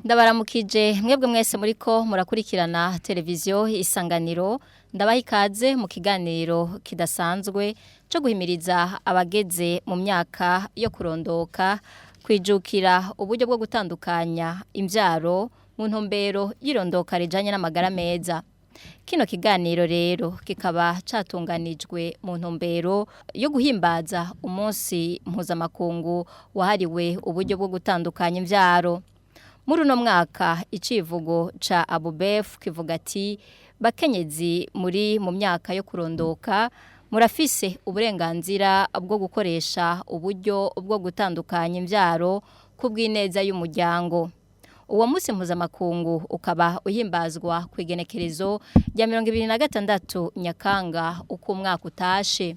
Ndabaramukije mwebwe mwese muriko murakurikirana televiziyo Isanganiro. Ndabaha ikaze mu kiganiro kidasanzwe cyo guhimiriza abageze mu myaka yo kurondoka kwijukira uburyo bwo gutandukanya imbyaro mu ntumbero y'irondoka rijanye n'amagara meza. Kino kiganiro rero kikaba catunganijwe mu ntumbero yo guhimbaza umunsi mpuzamakungu wahariwe uburyo bwo gutandukanya imvyaro. Muri uno mwaka icivugo ca Abubef kivuga ati: "Bakenyezi muri mu myaka yo kurondoka, murafise uburenganzira bwo gukoresha uburyo bwo gutandukanya imvyaro ku bw'ineza y'umuryango." Uwo munsi mpuzamakungu ukaba uhimbazwa ku igenekerezo rya 26 Nyakanga uko umwaka utashe.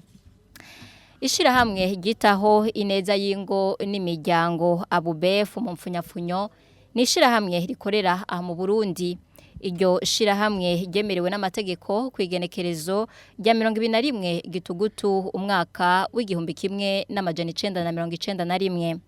Ishirahamwe ryitaho ineza y'ingo n'imiryango, Abubef mu mfunyapfunyo, ni ishirahamwe rikorera aha mu Burundi. Iryo shirahamwe ryemerewe n'amategeko ku igenekerezo rya 21 Gitugutu umwaka w'1991.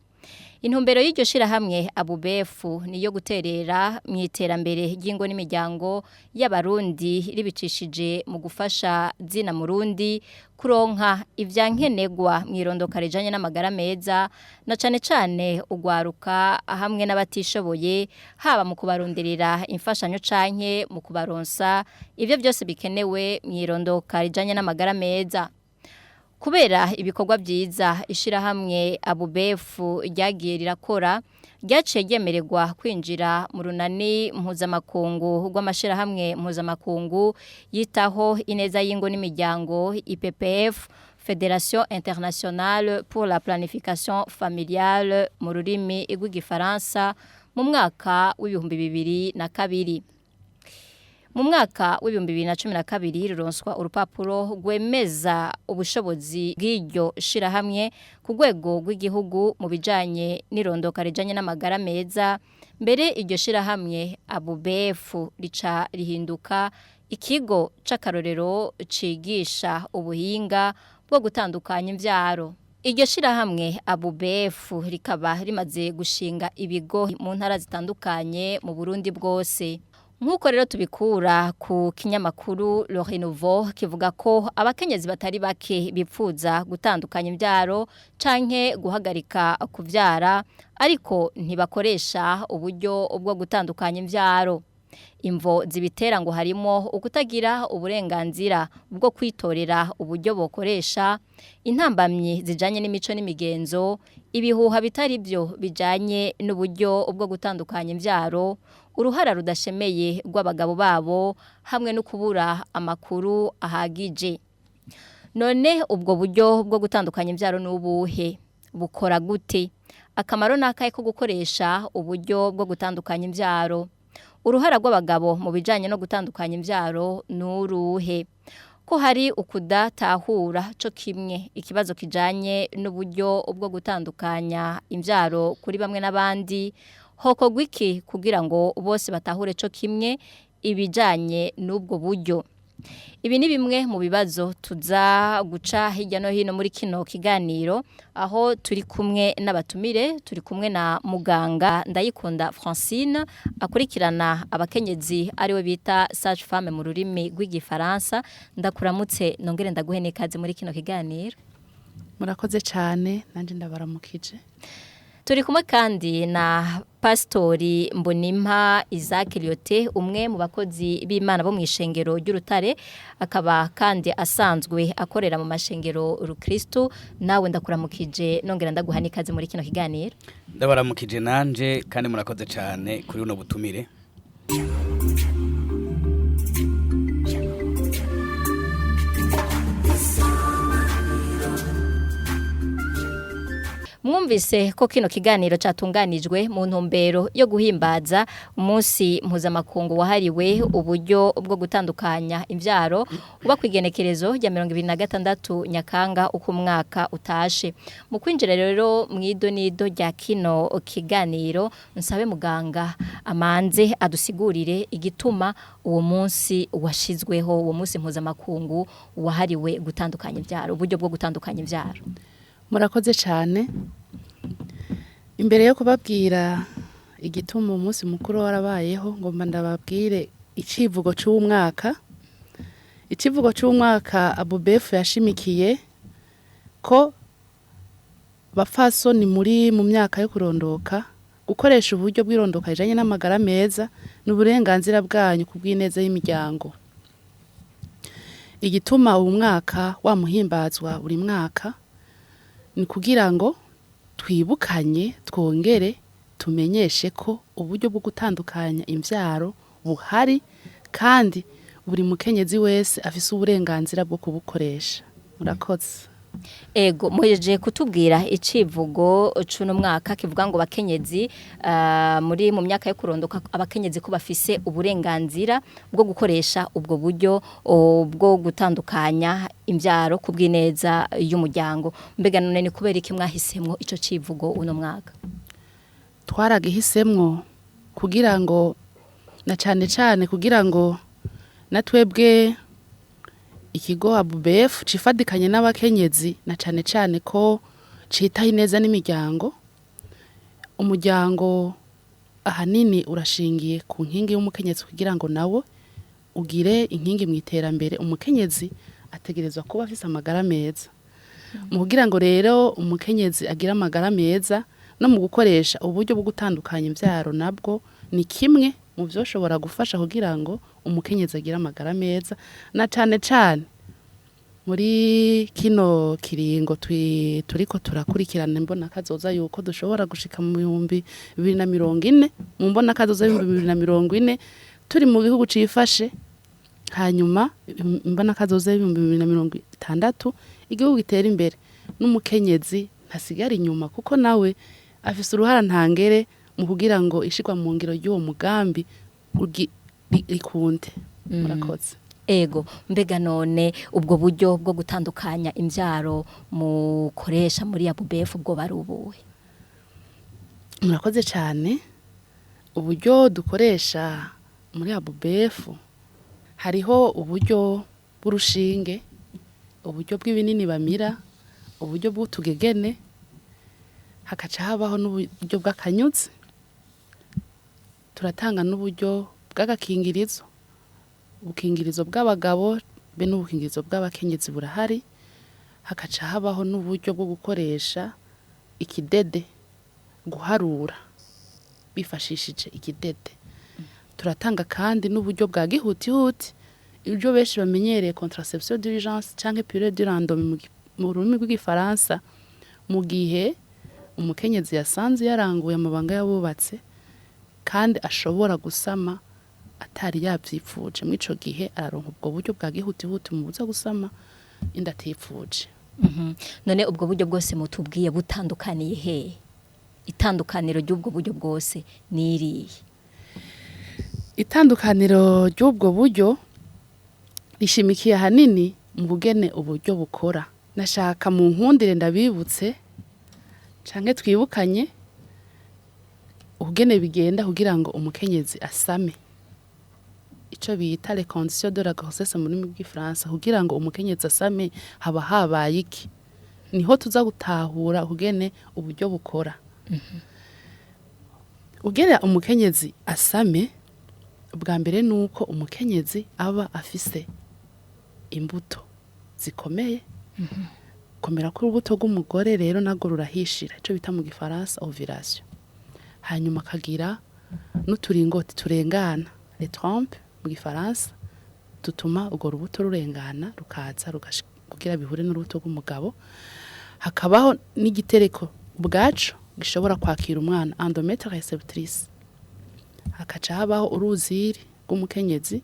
Intumbero y'iryo shirahamwe Abubefu ni iyo guterera mu iterambere ry'ingo n'imiryango y'Abarundi, ribicishije mu gufasha zina Murundi kuronka ivyankenegwa mu irondoka rijanye n'amagara meza, na cane cane ugwaruka hamwe n'abatishoboye, haba mu kubaronderera imfashanyo canke mu kubaronsa ivyo byose bikenewe mu irondoka rijanye n'amagara meza. Kubera ibikorwa byiza ishirahamwe Abubefu ryagiye rirakora, ryaciye ryemererwa kwinjira mu runani mpuzamakungu rw'amashirahamwe mpuzamakungu yitaho ineza y'ingo n'imiryango, IPPF, Fédération Internationale pour la Planification Familiale mu rurimi rw'Igifaransa, mu mwaka w'2002. Mu mwaka w'2012 ruronswa urupapuro rwemeza ubushobozi bw'iryo shirahamwe ku rwego rw'igihugu mu bijanye n'irondoka rijanye n'amagara meza. Mbere iryo shirahamwe Abubefu rica rihinduka ikigo c'akarorero cigisha ubuhinga bwo gutandukanya imvyaro. Iryo shirahamwe Abubefu rikaba rimaze gushinga ibigo mu ntara zitandukanye mu Burundi bwose. Nk'uko rero tubikura ku kinyamakuru Le Renouveau, kivuga ko abakenyezi batari bake bipfuza gutandukanya imbyaro canke guhagarika kuvyara, ariko ntibakoresha uburyo bwo gutandukanya imvyaro. Imvo zibitera ngo harimo ukutagira uburenganzira bwo kwitorera uburyo bokoresha, intambamyi zijanye n'imico n'imigenzo, ibihuha bitari byo bijanye n'uburyo bwo gutandukanya imvyaro, uruhara rudashemeye rw'abagabo babo, hamwe no kubura amakuru ahagije. None ubwo buryo bwo gutandukanya imvyaro n'ubuhe? Bukora gute? Akamaro nakaye ko gukoresha uburyo bwo gutandukanya imvyaro? Uruhara rw'abagabo mu bijanye no gutandukanya imvyaro n'uruhe? Ko hari ukudatahura co kimwe ikibazo kijanye n'uburyo bwo gutandukanya imvyaro kuri bamwe n'abandi, hokorwa iki kugira ngo bose batahure co kimwe ibijanye n'ubwo buryo? Ibi ni bimwe mu bibazo tuza guca hirya no hino muri kino kiganiro, aho turi kumwe n'abatumire. Turi kumwe na muganga Ndayikunda Francine, akurikirana abakenyezi, ariwe bita sage femme mu rurimi rw'Igifaransa. Ndakuramutse, nongere ndaguhe n'ikaze muri kino kiganiro. Murakoze cyane, nanjye ndabaramukije. Turi kumwe kandi na Pastori Mbonimpa Isaac Lyote, umwe mu bakozi b'Imana bo mu ishengero ry'Urutare, akaba kandi asanzwe akorera mu mashengero Rukristo. Nawe ndakuramukije, nongera ndaguha n'ikaze muri kino kiganiro. Ndabaramukije nanje, kandi murakoze cyane kuri buno butumire. Mwumvise ko kino kiganiro catunganijwe mu ntumbero yo guhimbaza umunsi mpuzamakungu wahariwe uburyo bwo gutandukanya imvyaro, uba kwigenekerezo rya 26 Nyakanga uko umwaka utashe. Mu kwinjira rero mwido nido rya kino kiganiro, nsabe muganga amanze adusigurire igituma uwo munsi washizweho, uwo munsi mpuzamakungu wahariwe gutandukanya imvyaro, uburyo bwo gutandukanya imvyaro. Murakoze cyane. Imbere yo kubabwira Igituma umunsi mukuru warabayeho, ngomba ndababwire icivugo c'uwu mwaka. Icivugo c'uwu mwaka Abubefu yashimikiye ko bapfasoni muri mu myaka yo kurondoka, gukoresha uburyo bw'irondoka rijanye n'amagara meza ni uburenganzira bwanyu ku bw'ineza y'imiryango. Igituma uwu mwaka wamuhimbazwa buri mwaka ni kugira ngo twibukanye, twongere tumenyeshe ko uburyo bwo gutandukanya imvyaro buhari kandi buri mukenyezi wese afise uburenganzira bwo kubukoresha. Murakoze. Ego, muhejeje kutubwira icivugo c'uno mwaka kivuga ngo bakenyezi muri mu myaka yo kurondoka, abakenyezi ko bafise uburenganzira bwo gukoresha ubwo buryo bwo gutandukanya imvyaro ku bw'ineza y'umuryango. Mbega none ni kubera iki mwahisemwo ico civugo uno mwaka? Twaragihisemwo kugira ngo na cane cane kugira ngo na twebwe ikigo Abubefu cifadikanye n'abakenyezi, na cane cane ko citaho ineza n'imiryango. Umuryango ahanini urashingiye ku nkingi y'umukenyezi. Kugira ngo nawo ugire inkingi mu iterambere, umukenyezi ategerezwa kuba afise amagara meza. Mu kugira ngo rero umukenyezi agire amagara meza, no mu gukoresha uburyo bwo gutandukanya imvyaro nabwo ni kimwe mu vyoshobora gufasha kugira ngo umukenyezi agire amagara meza, na cane cane muri kino kiringo turiko turakurikirana imbona kazoza, yuko dushobora gushika mu 2040, mu mbona kazoza 2040 turi mu gihugu cifashe, hanyuma imbona kazoza 2060 igihugu gitera imbere, n'umukenyezi ntasigara inyuma, kuko nawe afise uruhara ntangere mu kugira ngo ishirwa mu ngiro ry'uwo mugambi rikunde. Murakoze. Ego, mbega none ubwo buryo bwo gutandukanya imvyaro mukoresha muri Abubefu bwo barubuwe? Murakoze cyane. Uburyo dukoresha muri Abubefu, hariho uburyo bw'urushinge, uburyo bw'ibinini bamira, uburyo bw'utugegene, hakaca habaho n'uburyo bw'akanyuzi. Turatanga n'uburyo bw'agakingirizo, ubukingirizo bw'abagabo be n'ubukingirizo bw'abakenyezi burahari. Hakaca habaho n'uburyo bwo gukoresha ikidede, guharura bifashishije ikidede. Turatanga kandi n'uburyo bwa gihutihuti, ibyo benshi bamenyereye contraception d'urgence canke pilule du lendemain mu rurimi rw'igifaransa, mu gihe umukenyezi yasanze yaranguye amabanga y'abubatse kandi ashobora gusama atari yavyipfuje. Muri ico gihe araronka ubwo buryo bwa gihutihuti mubuza gusama inda atipfuje. None ubwo buryo bwose mutubwiye butandukaniye hehe? Itandukaniro ry'ubwo buryo bwose ni irihe? Itandukaniro ry'ubwo buryo rishimikiye ahanini mu bugene uburyo bukora. Nashaka mu nkundire ndabibutse canke twibukanye ubugene bigenda kugira ngo umukenyezi asame, ico bita les conditions de la grossesse mu rurimi rw'igifaransa. Kugira ngo umukenyezi asame haba habaye iki? Niho tuza gutahura ukugene uburyo bukora. Kugira umukenyezi asame, ubwa mbere ni uko umukenyezi aba afise imbuto zikomeye. Komera k'urubuto rw'umugore rero narwo rurahishira, ico bita mu gifaransa ovulation, hanyuma akagira n'uturingoti turengana, les trompes mu gifaransa, dutuma urwo rubuto rurengana rukaza kugira bihure n'urubuto rw'umugabo. Hakabaho n'igitereko ubwaco gishobora kwakira umwana, endomètre réceptrice. Hakaca habaho uruziri rw'umukenyezi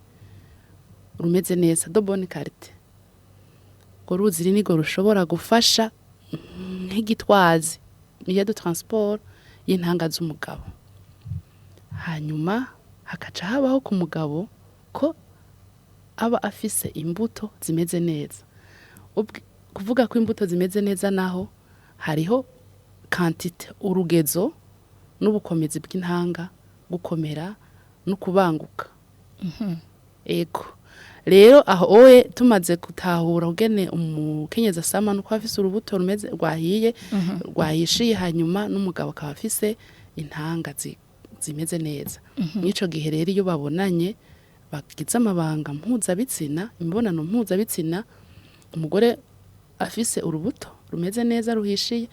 rumeze neza, de bonne qualité. Urwo ruziri nirwo rushobora gufasha nk'igitwazi, milieu de transport y'intanga z'umugabo. Hanyuma hakaca habaho ku mugabo ko aba afise imbuto zimeze neza. Kuvuga ko imbuto zimeze neza naho, hariho quantité, urugezo n'ubukomezi bw'intanga, gukomera no kubanguka. Ego, rero aho oye tumaze gutahura ugene umukenyezi asama, nuko afise urubuto rumeze rwahiye, rwahishiye, hanyuma n'umugabo akaba afise intanga zimeze neza. Mw'ico gihe rero iyo babonanye, bagize amabanga mpuzabitsina, imibonano mpuzabitsina, umugore afise urubuto rumeze neza ruhishiye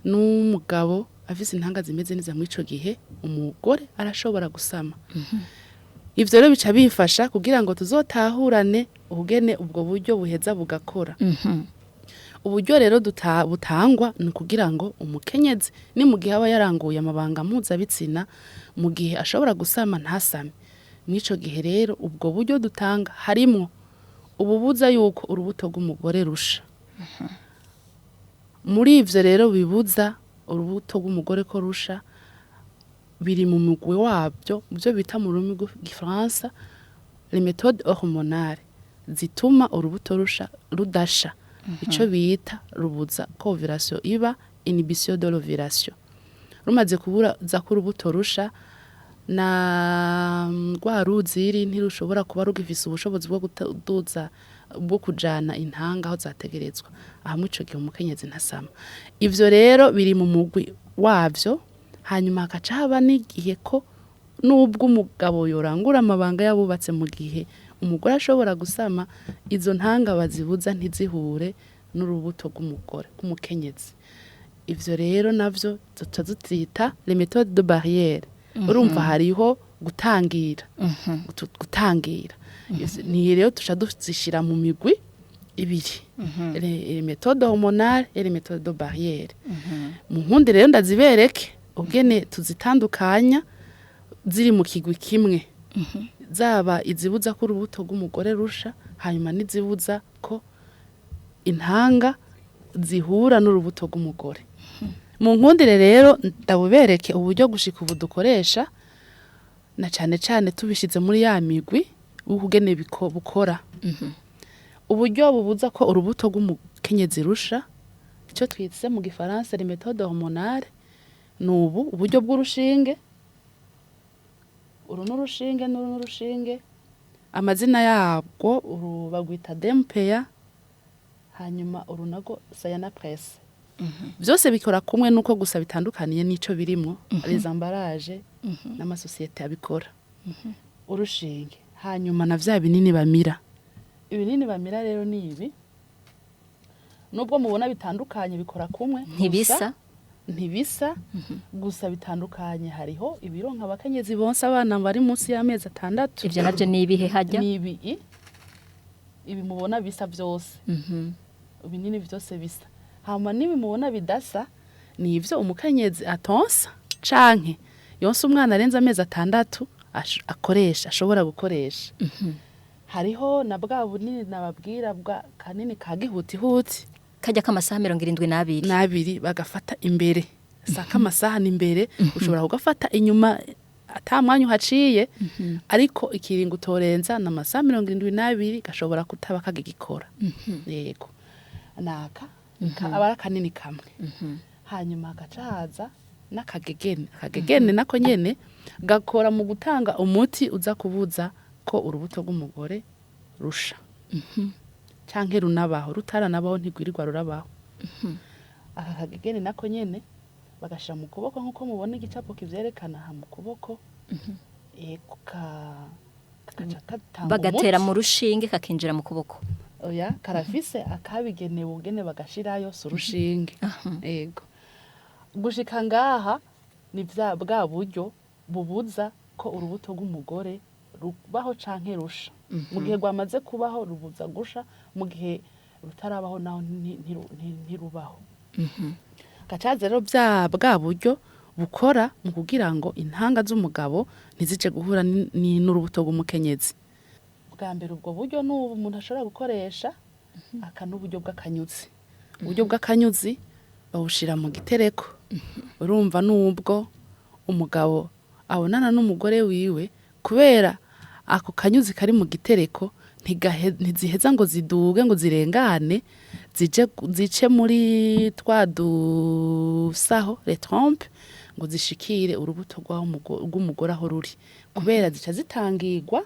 n'umugabo afise intanga zimeze neza, mw'ico gihe umugore arashobora gusama. Ivyo rero bica bifasha kugira ngo tuzotahurane ubugene ubwo buryo buheza bugakora. Uburyo rero butangwa ni ukugira ngo umukenyezi ni mu gihe aba yaranguye amabanga mpuzabitsina mu gihe ashobora gusama ntasame. Mw'ico gihe rero ubwo buryo dutanga harimwo ububuza yuko urubuto rw'umugore rusha. Muri ivyo rero bibuza urubuto rw'umugore ko rusha, biri mu mugwi wabyo byo bita mu rurimi rw'igifaransa les méthodes hormonales zituma urubuto rusha rudasha, ico bita rubuza ko ovulation iba, inhibition de l'ovulation. Rumaze kubura ko urubuto rusha, na rwa ruziri ntirushobora kuba rugifise ubushobozi bwo kuduza, bwo kujana intanga aho zategerezwa. Aha muri ico gihe umukenyezi ntasama. Ivyo rero biri mu mugwi wavyo. Hanyuma hagaca haba n'igihe ko nubwo umugabo yorangura amabanga y'abubatse mu gihe umugore ashobora gusama, izo ntanga bazibuza ntizihure n'urubuto rw'umugore, rw'umukenyezi. Ivyo rero navyo tuca tuvyita les méthodes de barrière. Urumva hariho gutangira, gutangira. Ni rero tuca duzishira mu migwi ibiri: les méthodes hormonales et les méthodes de barrière. Mu nkundi rero ndazibereke ubwene tuzitandukanya ziri mu kigwi kimwe, zaba izibuza ko urubuto rw'umugore rusha, hanyuma n'izibuza ko intanga zihura n'urubuto rw'umugore. Mu nkundire rero ndabubereke uburyo gushika ubu dukoresha, na cane cane tubishize muri ya migwi w'ukugene bukora. Uburyo bubuza ko urubuto rw'umukenyezi rusha, icyo twitse mu gifaransa les méthodes hormonales, ni ubu uburyo bw'urushinge. Uru n'urushinge, n'uru n'urushinge. Amazina yabwo, uru bagwita DMPA, hanyuma uru nago Sayana Press. Byose bikora kumwe, nuko gusa bitandukaniye n'ico birimwo, les emballages n'amasosiyete abikora. Urushinge, hanyuma na vya binini bamira. Ibinini bamira rero ni ibi. Nubwo mubona bitandukanye, bikora kumwe. Ntibisa. Gusa ntibisa, gusa bitandukanye. Hariho ibironka abakenyezi bonsa abana bari munsi y'amezi 6. Ivyo navyo ni ibihe hajya? Ni ibi, ibi mubona bisa byose. Ibinini byose bisa. Hama n'ibi mubona bidasa ni ivyo umukenyezi atonsa canke yonsa umwana arenze amezi 6 akoresha, ashobora gukoresha. Hariho na bwa bunini nababwira, bwa kanini ka gihutihuti. Kajya k'amasaha 72. N'abiri, bagafata imbere saka amasaha ni imbere. Ushobora kugafata inyuma ata mwanya uhaciye, ariko ikiringo utorenza ni amasaha 72, gashobora kutaba kagigikora. Yego, naka aba ari akanini kamwe. Hanyuma hagaca haza n'akagegene. Akagegene nako nyene gakora mu gutanga umuti uza kubuza ko urubuto rw'umugore rusha canke runabaho. Rutaranabaho, ntigwirirwa rurabaho. Aka kagegene nako nyene bagashira mu kuboko, nk'uko mubona igicapo kivyerekana aha mu kuboko. Yego, kagaca katanga Bagatera umuti. mu rushinge kakinjira mu kuboko? Oya, karafise akabigenewe ugene bagashirayo, si urushinge. Yego, gushika ngaha ni vya bwa buryo bubuza ko urubuto rw'umugore rubaho canke rusha. Mu gihe rwamaze kubaho rubuza gusha, mu gihe rutarabaho naho ntirubaho. Gacaza rero bya bwa buryo bukora mu kugira ngo intanga z'umugabo ntizije guhura n'urubuto rw'umukenyezi. Bwa mbere ubwo buryo n'ubu umuntu ashobora gukoresha, aka n'uburyo bw'akanyuzi. Uburyo bw'akanyuzi bawushira mu gitereko. Urumva n'ubwo umugabo abonana n'umugore wiwe, kubera ako kanyuzi kari mu gitereko, ntiziheza ngo ziduge ngo zirengane zije zice muri twa dusaho, les trompes, ngo zishikire urubuto rw'umugore aho ruri, kubera zica zitangirwa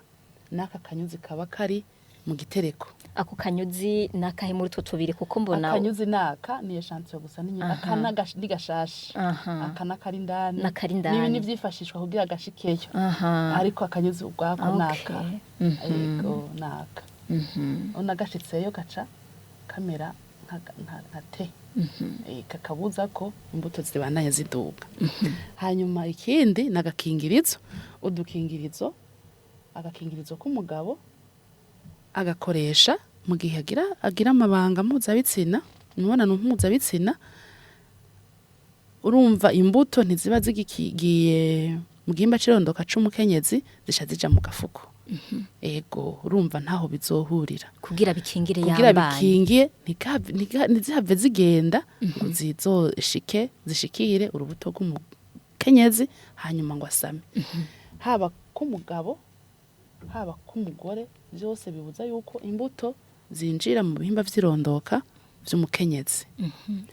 n'aka kanyuzi kaba kari Mu gitereko. Ako kanyuzi nakahe muri utwo tubiri, kuko mbona? Akanyuzi naka ni échantillon gusa, ni aka n'igashashe, aka n'akari indani. N'akari indani. Nibi nivyifashishwa kugira gashikeyo, ariko akanyuzi ubwako naka. Yego, naka. Unagashitseyo gaca kamera nka te. Kakabuza ko imbuto zibandanya ziduga. Hanyuma ikindi ni agakingirizo, udukingirizo. Agakingirizo k'umugabo agakoresha mu gihe agira amabanga mpuzabitsina, imibonano mpuzabitsina. Urumva imbuto ntiziba zigikigiye mu gihimba c'irondoka c'umukenyezi, zica zija mu gafuko. Ego, urumva ntaho bizohurira. Kugira bikingire Kugira yambaye. bikingiye, ntizihave zigenda ngo zizoshike zishikire urubuto rw'umukenyezi hanyuma ngo asame. Haba k'umugabo, haba k'umugore, byose bibuza yuko imbuto zinjira mu bihimba vy'irondoka vy'umukenyezi.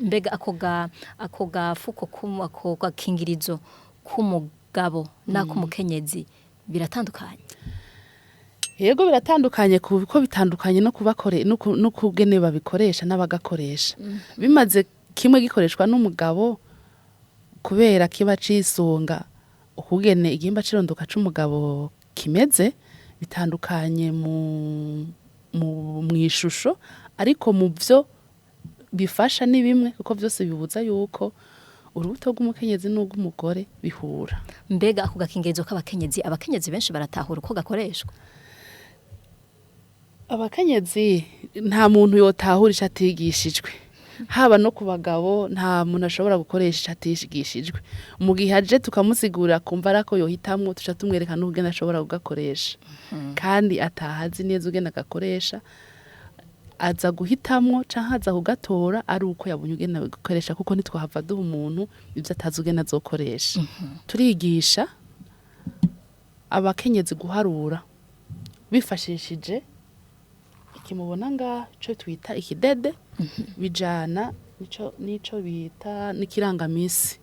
Mbega ako gafuko ako gakingirizo k'umugabo n'ak'umukenyezi biratandukanye? Yego, biratandukanye, kuko bitandukanye no kubakore no kugene babikoresha n'abagakoresha. Bimaze kimwe gikoreshwa n'umugabo kubera kiba cisunga ukugene igihimba c'irondoka c'umugabo kimeze, bitandukanye mu mwishusho, ariko mu vyo bifasha ni bimwe, kuko vyose bibuza yuko urubuto rw'umukenyezi n'urw'umugore bihura. Mbega ako gakingirizo k'abakenyezi, abakenyezi benshi baratahura uko gakoreshwa? Abakenyezi, nta muntu yotahura ico atigishijwe. Haba no ku bagabo, nta muntu ashobora gukoresha ico atigishijwe. Mu gihe aje tukamusigurira akumva arako yohitamwo, tuca tumwereka n'ukugene ashobora kugakoresha. Kandi atahazi neza ugene agakoresha, aza guhitamwo canke aza kugatora ari uko yabonye ugene abikoresha, kuko ntitwahava duha umuntu ivyo atazi ugene azokoresha. Turigisha abakenyezi guharura bifashishije ikimubona ngaha, ico twita ikidede, bijana nico bita n'ikirangamisi.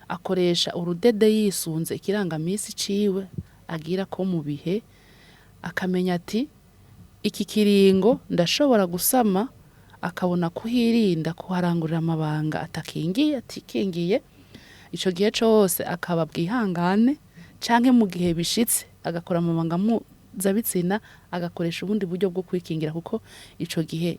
Akoresha urudede yisunze ikirangamisi ciwe agira ko mu bihe, akamenya ati iki kiringo ndashobora gusama, akabona kuhirinda kuharangurira amabanga atakingiye, atikingiye ico gihe cose, akaba bwihangane, canke mu gihe bishitse agakora amabanga mpuzabitsina, agakoresha ubundi buryo bwo kwikingira, kuko ico gihe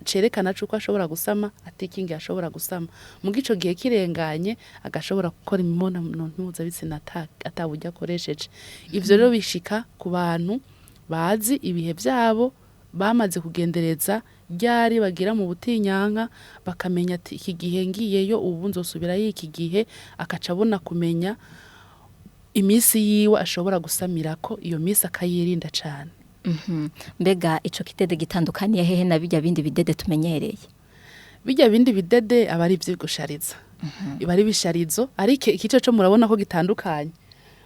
cerekana cuko ashobora gusama atikingiye, ashobora gusama. Muga ico gihe kirenganye, agashobora gukora imibonano mpuzabitsina ata buryo akoresheje. Ivyo rero bishika ku bantu bazi ibihe vyabo, bamaze kugendereza ryari bagira mu butinyanka, bakamenya ati iki gihe ngiyeyo ubu nzosubirayo iki gihe, akaca abona kumenya imisi yiwe ashobora gusamirako, iyo misi akayirinda cane. Mbega ico kidede gitandukaniye hehe na bijya bindi bidede tumenyereye? Bijya bindi bidede aba ari ivyigushariza, iba ari ibisharizo, ariko ikice co murabona ko gitandukanye.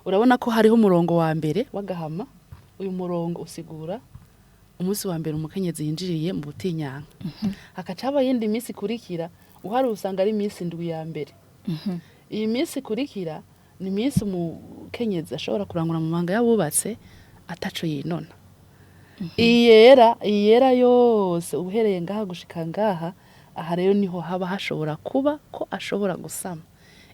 Urabona ko hariho umurongo wa mbere w'agahama. Uyu murongo usigura umunsi wa mbere umukenyezi yinjiriye mu butinyanka. Hakaca haba yindi minsi ikurikira, uhari usanga ari iminsi 7 ya mbere. Iyi minsi ikurikira ni iminsi umukenyezi ashobora kurangura mu mabanga y'abubatse ataco yinona. Iyi yera yose uhereye ngaha gushika ngaha, aha rero niho haba hashobora kuba ko ashobora gusama.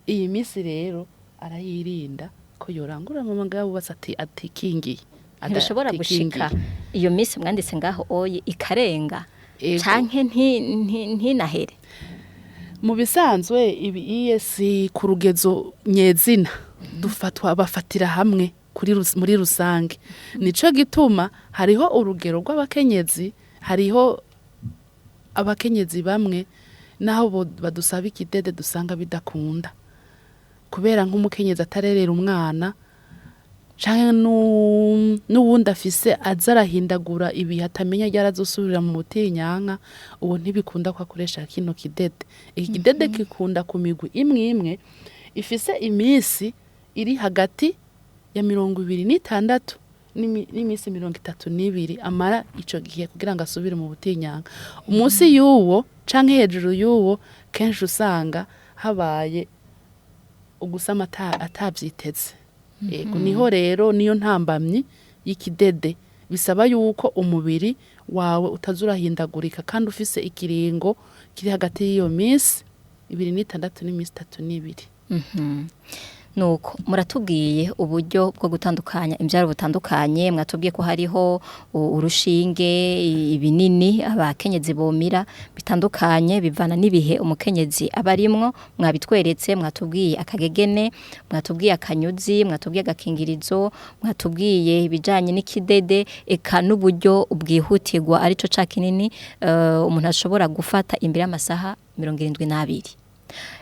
Iyi minsi rero arayirinda ko yorangura mu mabanga y'abubatse atikingiye. Ntibishobora gushika Atikingiye. iyo minsi mwanditse ngaho oye ikarenga Ego. canke ntinahere? Mu bisanzwe ibi iye si ku rugezo nyezina dufatwa, bafatira hamwe muri rusange. Nico gituma hariho urugero rw'abakenyezi, hariho abakenyezi bamwe naho badusaba ikidede dusanga bidakunda, kubera nk'umukenyezi atarerera umwana canke n'uwundi afise aza arahindagura ibihe, atamenya ryari azosubira mu butinyanka, uwo ntibikunda ko akoresha kino kidede. Iki kidede gikunda ku migwi imwe imwe ifise imisi iri hagati ya 26 n'imisi 32 amara ico gihe kugira ngo asubire mu butinyanka. Umunsi y'uwo canke hejuru y'uwo, kenshi usanga habaye ugusama atavyiteze. Ego, niho rero niyo ntambamyi y'ikidede. Bisaba yuko umubiri wawe utazurahindagurika kandi ufise ikiringo kiri hagati y'iyo minsi 26 n'iminsi 32. Nuko muratubwiye uburyo bwo gutandukanya imbyaro butandukanye, mwatubwiye ko hariho urushinge, ibinini abakenyezi bomira bitandukanye bivana n'ibihe umukenyezi aba arimwo, mwabitweretse, mwatubwiye akagegene, mwatubwiye akanyuzi, mwatubwiye agakingirizo, mwatubwiye ibijanye n'ikidede, eka n'uburyo bwihutirwa arico ca kinini umuntu ashobora gufata imbere y'amasaha 72.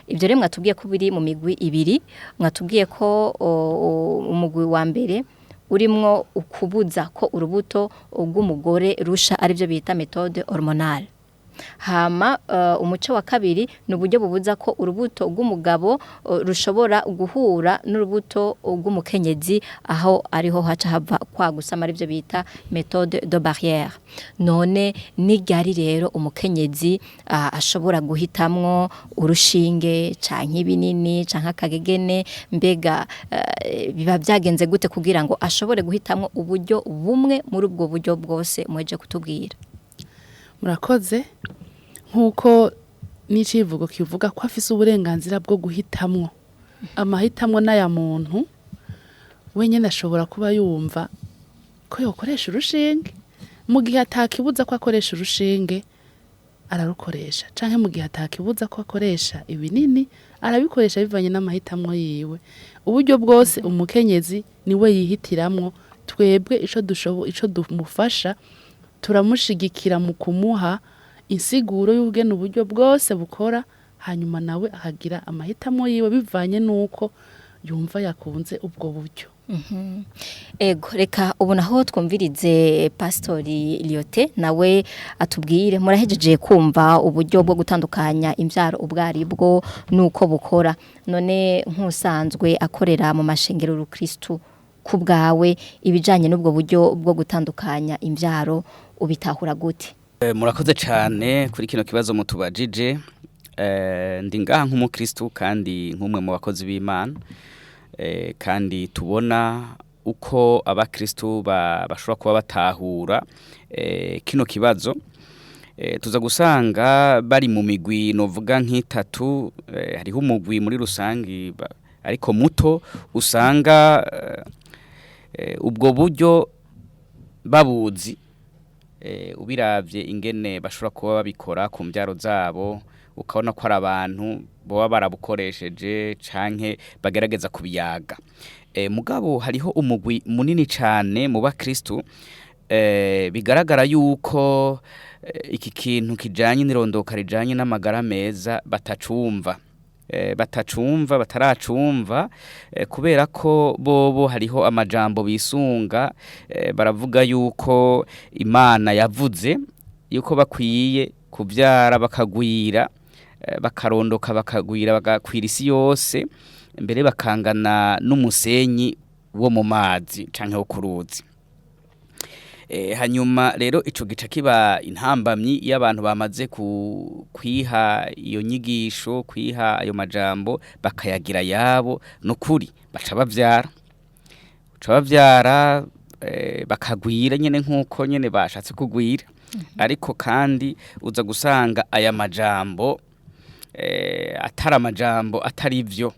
Ibyo rero mwatubwiye ko biri mu migwi ibiri, mwatubwiye ko umugwi wa mbere urimwo ukubuza ko urubuto rw'umugore rusha, aribyo bita méthode hormonale. Hama umuco wa kabiri ni uburyo bubuza ko urubuto rw'umugabo rushobora guhura n'urubuto rw'umukenyezi, aho ariho haca hava kwa gusama, aribyo bita méthode de barrière. None ni ryari rero umukenyezi ashobora guhitamwo urushinge canke ibinini canke akagegene? Mbega biba byagenze gute kugira ngo ashobore guhitamwo uburyo bumwe muri ubwo buryo bwose muheje kutubwira? Murakoze. Nk'uko n'icivugo kivuga ko afise uburenganzira bwo guhitamwo, amahitamwo n'aya muntu wenyine. Ashobora kuba yumva ko yokoresha urushinge, mu gihe atakibuza ko akoresha urushinge ararukoresha, canke mu gihe atakibuza ko akoresha ibinini arabikoresha, bivanye n'amahitamwo yiwe. Uburyo bwose umukenyezi niwe yihitiramwo. Twebwe ico ico dumufasha, turamushigikira mu kumuha insiguro y'ubugene uburyo bwose bukora, hanyuma nawe akagira amahitamo yiwe bivanye n'uko yumva yakunze ubwo buryo. Ego, reka ubu naho twumvirize Pastori Liote, nawe atubwire. Murahejeje kumva uburyo bwo gutandukanya imbyaro ubwo bwo nuko bukora. None nk'usanzwe akorera mu mashengero rukristu, ku bwawe ibijanye n'ubwo buryo bwo gutandukanya imbyaro ubitahura gute? Murakoze cyane kuri kino kibazo mutubajije. Ndi ngaha nk'umukristu kandi nk'umwe mu bakozi b'Imana, kandi tubona uko abakristu bashobora kuba batahura kino kibazo. Tuza gusanga bari mu migwi novuga nk'itatu. Hariho umugwi muri rusangi ariko muto usanga ubwo buryo babuzi, ubiravye ingene bashobora kuba babikora ku mbyaro zabo, ukabona ko ari abantu baba barabukoresheje canke bagerageza kubiyaga. Mugabo hariho umugwi munini cane mu bakristu bigaragara yuko iki kintu kijanye n'irondoka rijanye n'amagara meza batacumva, batacumva, bataracumva, kubera ko bobo hariho amajambo bisunga. Baravuga yuko Imana yavuze yuko bakwiye kuvyara bakagwira, bakarondoka bakagwira, bagakwira isi yose, mbere bakangana n'umusenyi wo mu mazi canke wo ku ruzi. Hanyuma rero ico gica kiba intambamyi iyo abantu bamaze kwiha iyo nyigisho, kwiha ayo majambo, bakayagira yabo. Nukuri baca bavyara, bakagwira nyene nkuko nyene bashatse kugwira. Ariko kandi uza gusanga aya majambo atari amajambo, atari ivyo,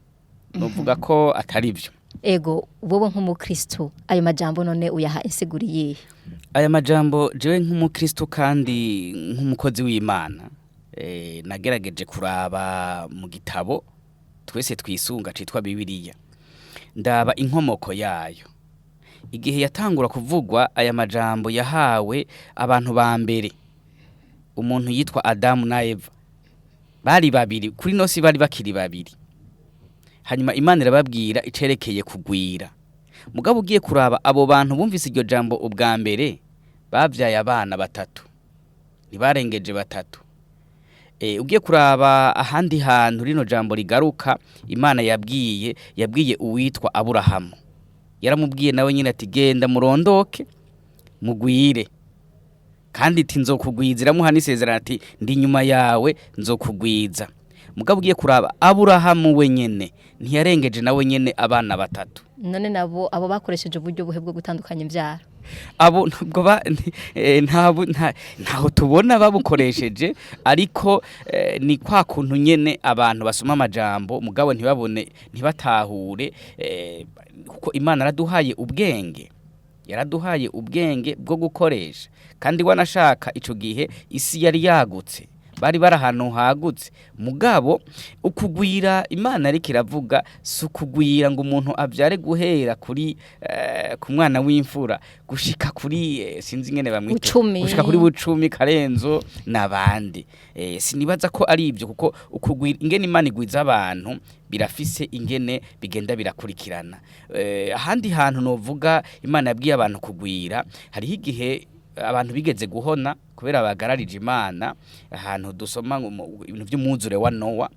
novuga ko atari ivyo. Ego, wowe nk'umukristo ayo majambo none uyaha insiguro iyihe? Aya majambo, jewe nk'umukristo kandi nk'umukozi w'Imana, nagerageje kuraba mu gitabo twese twisunga citwa Bibiliya, ndaba inkomoko yayo igihe yatangura kuvugwa. Aya majambo yahawe abantu ba mbere, umuntu yitwa Adamu na Eva. Bari babiri kuri no si, bari bakiri babiri. Hanyuma Imana irababwira icerekeye kugwira. Mugabo ugiye kuraba abo bantu bumvise iryo jambo ubwa mbere, bavyaye abana batatu, ntibarengeje batatu. Ugiye kuraba ahandi hantu rino jambo rigaruka, Imana yabwiye uwitwa Aburahamu, yaramubwiye nawe nyine ati: "Genda murondoke mugwire," kandi iti: "Nzokugwiza." Iramuha n'isezerano ati: "Ndi nyuma yawe, nzokugwiza." Mugabo ugiye kuraba Aburahamu wenyene ntiyarengeje nawe nyene abana batatu. None nabo abo bakoresheje uburyo buhe bwo gutandukanya imbyaro? Abo ntabwo ntaho tubona babukoresheje, ariko ni kwa kuntu nyene abantu basoma amajambo mugabo ntibabone, ntibatahure, kuko Imana yaraduhaye ubwenge, yaraduhaye ubwenge bwo gukoresha. Kandi wanashaka ico gihe isi yari yagutse, bari bari ahantu hagutse. Mugabo ukugwira Imana ariko iravuga si ukugwira ngo umuntu abyare guhera kuri ku mwana w'imfura gushika kuri sinzi ingene bamwita, Bucumi. Gushika kuri Bucumi, Karenzo n'abandi. Sinibaza ko ari ibyo, kuko ukugwira ingene Imana igwiza abantu birafise ingene bigenda birakurikirana. Ahandi hantu novuga Imana yabwiye abantu kugwira, hariho igihe abantu bigeze guhona kubera bagararije Imana, ahantu dusoma ngo ibintu by'umwuzure wa Nowa,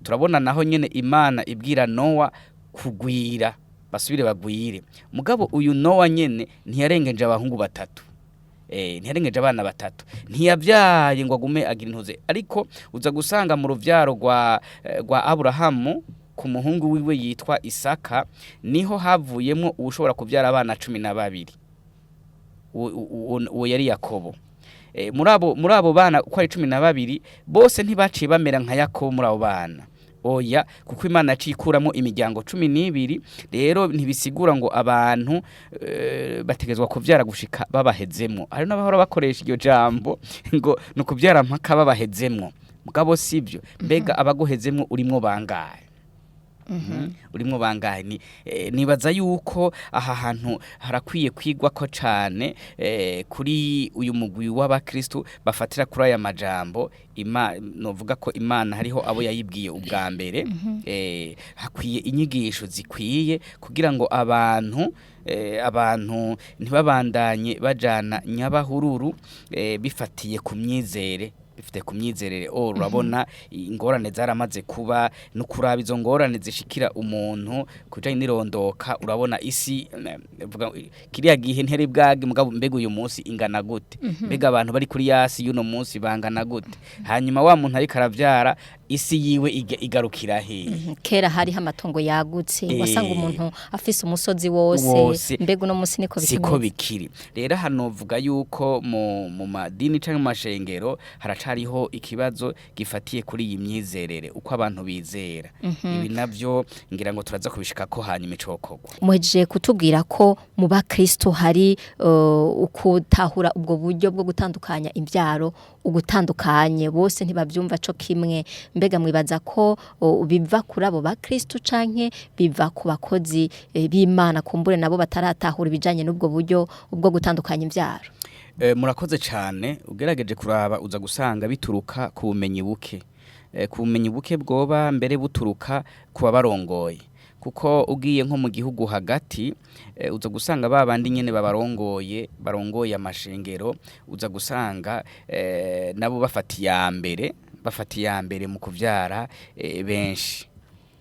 turabona naho nyene Imana ibwira Nowa kugwira, basubire bagwire. Mugabo uyu Nowa nyene ntiyarengeje abahungu batatu, ntiyarengeje abana batatu, ntiyabyaye ngo agume agira intuze. Ariko uza gusanga mu ruvyaro rwa Aburahamu, ku muhungu wiwe yitwa Isaka, niho havuyemo uwushobora kubyara abana 12. Uwo yari Yakobo. Muri abo bana uko ari 12 bose ntibaciye bamera nka Yakobo muri abo bana, oya, kuko Imana yaciye ikuramo imiryango 12. Rero ntibisigura ngo abantu bategezwa kuvyara gushika babahezemwo. Hari n'abahora bakoresha iryo jambo ngo ni ukuvyara mpaka babahezemwo, mugabo sivyo. Mbega abaguhezemwo urimwo bangahe? Urimwo bangahe? Ni nibaza yuko aha hantu harakwiye kwigwa ko cane, kuri uyu mugwi w'abakristu bafatira kuri aya majambo. Novuga ko Imana hariho abo yayibwiye ubwa mbere. Hakwiye inyigisho zikwiye kugira ngo abantu ntibabandanye bajana nyabahururu, bifatiye ku myizere, bifite ku myizerere. Urabona ingorane zaramaze kuba, no kuraba izo ngorane zishikira umuntu kujanye n'irondoka. Urabona isi, vuga, kiriya gihe nteri bwage, mugabo mbega uyu munsi ingana gute? Mbega abantu bari kuri yasi y'uno munsi bangana gute? Hanyuma wa muntu ariko aravyara, isi yiwe igarukira hehe? Kera hariho amatongo yagutse, wasanga umuntu afise umusozi wose. Wose. Mbega uno munsi niko siko bikimeze? Bikiri. Rero hano vuga yuko mu madini canke mu mashengero haracariho ikibazo gifatiye kuri iyi myizerere, uko abantu bizera. Ibi navyo ngira ngo turaza kubishikako hanyuma icokorwa. Muhejeje kutubwira ko mu bakristo hari ukutahura ubwo buryo bwo gutandukanya imbyaro ugutandukanye, bose ntibavyumva co kimwe. Mbega mwibaza ko biva kuri abo bakristo canke biva ku bakozi b'Imana kumbure nabo bataratahura ibijanye n'ubwo buryo bwo gutandukanya imbyaro? Murakoze cane. Ugerageje kuraba uza gusanga bituruka ku bumenyi buke, ku bumenyi buke bwoba mbere buturuka ku babarongoye, kuko ugiye nko mu gihugu hagati, uza gusanga ba bandi nyene babarongoye, barongoye amashengero, uza gusanga nabo bafata iya mbere mu kuvyara benshi.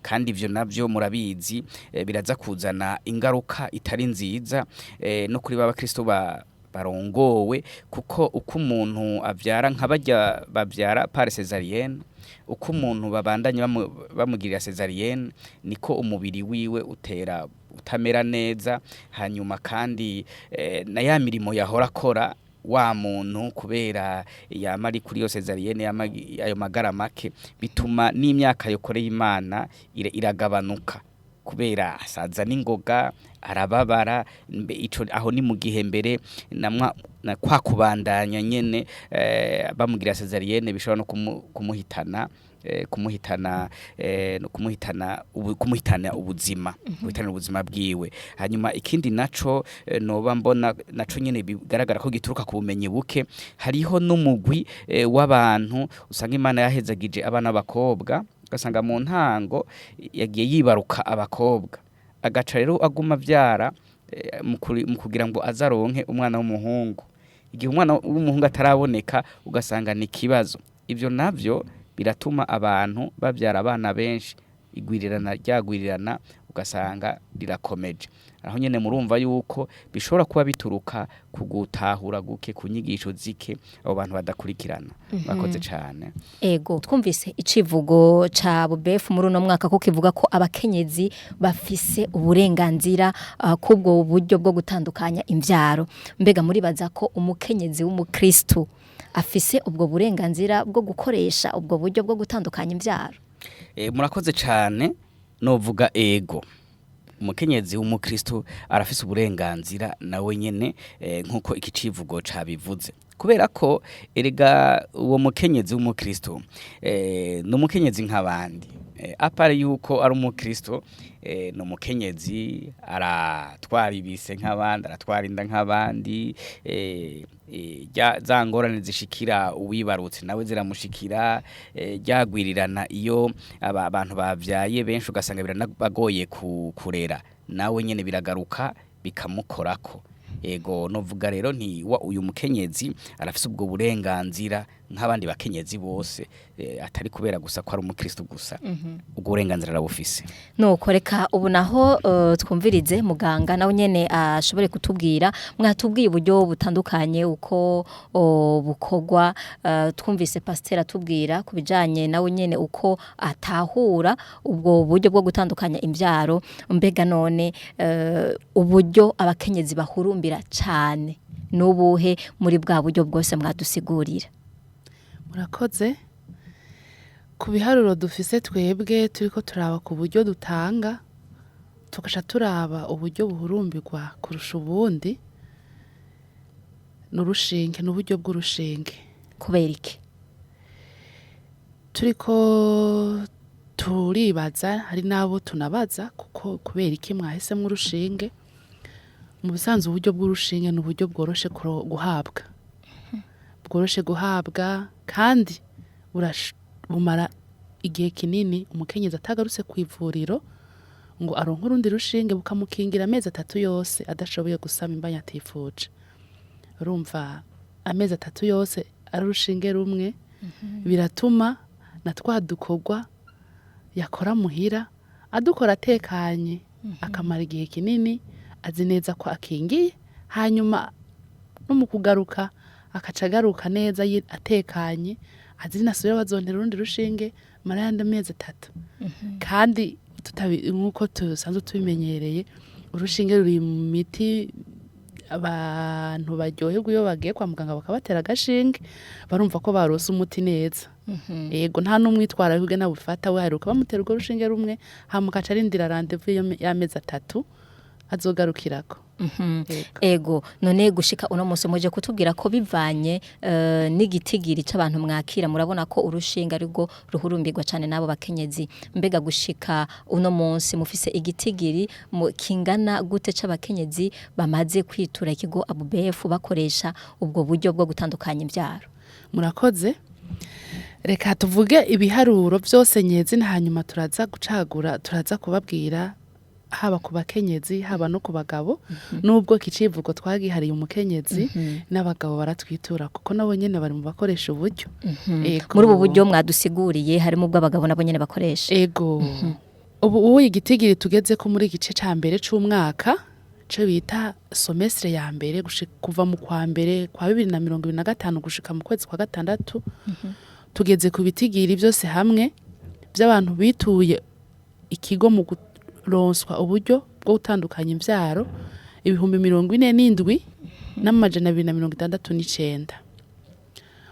Kandi ivyo navyo murabizi, biraza kuzana ingaruka itari nziza no kuri ba bakristo barongowe, kuko uko umuntu avyara, nka barya bavyara par césarienne, uko umuntu babandanya bamugirira césarienne, niko umubiri wiwe utera utamera neza. Hanyuma kandi na ya mirimo yahora akora wa muntu, kubera yama ari kuri iyo césarienne, yama ayo magara make, bituma n'imyaka yokoreye Imana iragabanuka kubera asaza n'ingoga, arababara. Ico aho ni mu gihe mbere namwa na kwa kubandanya nyene bamugira césarienne bishobora no kumuhitana, no kumuhitana ubuzima, guhitana ubuzima bwiwe. Hanyuma ikindi naco, noba mbona naco nyene bigaragara ko gituruka ku bumenyi buke, hariho n'umugwi w'abantu usanga Imana yahezagije abana b'abakobwa, ugasanga mu ntango yagiye yibaruka abakobwa, agaca rero aguma avyara mu kugira ngo azaronke umwana w'umuhungu. Igihe umwana w'umuhungu ataraboneka, ugasanga ni ikibazo. Ivyo navyo biratuma abantu bavyara abana benshi, igwirirana ryagwirirana ugasanga rirakomeje. Aho nyene murumva yuko bishobora kuba bituruka ku gutahura guke, ku nyigisho zike abo bantu badakurikirana. Bakoze cane. Ego, twumvise icivugo ca Bubefu muri uno mwaka ko kivuga ko abakenyezi bafise uburenganzira kubwo buryo bwo gutandukanya imvyaro. Mbega muribaza ko umukenyezi w'umukristo afise ubwo burenganzira bwo gukoresha ubwo buryo bwo gutandukanya imvyaro? Murakoze cane. Novuga ego, umukenyezi w'umukristo arafise uburenganzira nawe nyene, nkuko iki civugo cabivuze, kubera ko erega uwo mukenyezi w'umukristo ni umukenyezi nk'abandi. Apari yuko ari umukristo, ni umukenyezi, aratwara ibise nk'abandi, aratwara inda nk'abandi. Za ngorane zishikira uwibarutse nawe ziramushikira. Ryagwirirana iyo abantu bavyaye benshi, ugasanga biranabagoye kurera, nawe nyene biragaruka bikamukorako. Ego, novuga rero nti wa uyu mukenyezi arafise ubwo burenganzira nk'abandi bakenyezi bose, atari kubera gusa ko ari umukristo gusa. Ubwo burenganzira arabufise. Nuko reka ubu naho twumvirize muganga nawe nyene ashobore kutubwira. Mwatubwiye uburyo butandukanye uko bukorwa, twumvise pasiteri atubwira ku bijanye nawe nyene uko atahura ubwo buryo bwo gutandukanya imvyaro. Mbega none uburyo abakenyezi bahurumbira cane n'ubuhe muri bwa buryo bwose mwadusigurira? Murakoze. Ku biharuro dufise twebwe, turiko turaba ku buryo dutanga, tugaca turaba uburyo buhurumbirwa kurusha ubundi, ni urushinge, ni uburyo bw'urushinge. Kubera iki? Turiko turibaza, hari n'abo tunabaza kuko kubera iki mwahisemwo urushinge. Mu bisanzwe uburyo bw'urushinge ni uburyo bworoshe guhabwa, bworoshe guhabwa, kandi bumara igihe kinini umukenyezi atagarutse ku ivuriro ngo aronke urundi rushinge, bukamukingira amezi 3 yose adashoboye gusama imbanyi atifuje. Urumva, amezi 3 yose ari urushinge rumwe, biratuma na twa dukorwa yakora muhira adukora atekanye, akamara igihe kinini azi neza ko akingiye, hanyuma no mu kugaruka akaca agaruka neza atekanye, azi nasubira bazontera urundi rushinge mara yandi mezi 3. Kandi nk'uko tusanzwe tubimenyereye, urushinge ruri mu miti abantu baryoherwa iyo bagiye kwa muganga bakabatera agashinge, barumva ko barose umuti neza. Yego, nta n'umwitwara w'ubwe nabufata, we haheruka bamutera urwo rushinge rumwe, hama agaca arindira rendez-vous y'amezi 3 azogarukirako. Yego. Ego, none gushika uno munsi muje kutubwira ko bivanye n'igitigiri c'abantu mwakira, murabona ko urushinga arirwo ruhurumbirwa cane n'abo bakenyezi. Mbega gushika uno munsi mufise igitigiri kingana gute c'abakenyezi bamaze kwitura ikigo ABUBEF bakoresha ubwo buryo bwo gutandukanya imvyaro? Murakoze. Reka tuvuge ibiharuro vyose nyezina, hanyuma turaza gucagura, turaza kubabwira haba ku bakenyezi haba no ku bagabo. Nubwo kicivugo twagihariye umukenyezi, n'abagabo baratwitura kuko nabo nyene bari mu bakoresha uburyo. Ego. Muri ubu buryo mwadusiguriye harimo ubwo abagabo nabo nyene bakoresha? Ego. Ubu igitigiri tugeze ko muri igice ca mbere c'umwaka, ico bita semestre ya mbere, kuva mu kwa mbere kwa 2025 gushika mu kwezi kwa gatandatu, tugeze ku bitigiri byose hamwe by'abantu bituye ikigo mu kuronswa uburyo bwo gutandukanya imvyaro 47,269.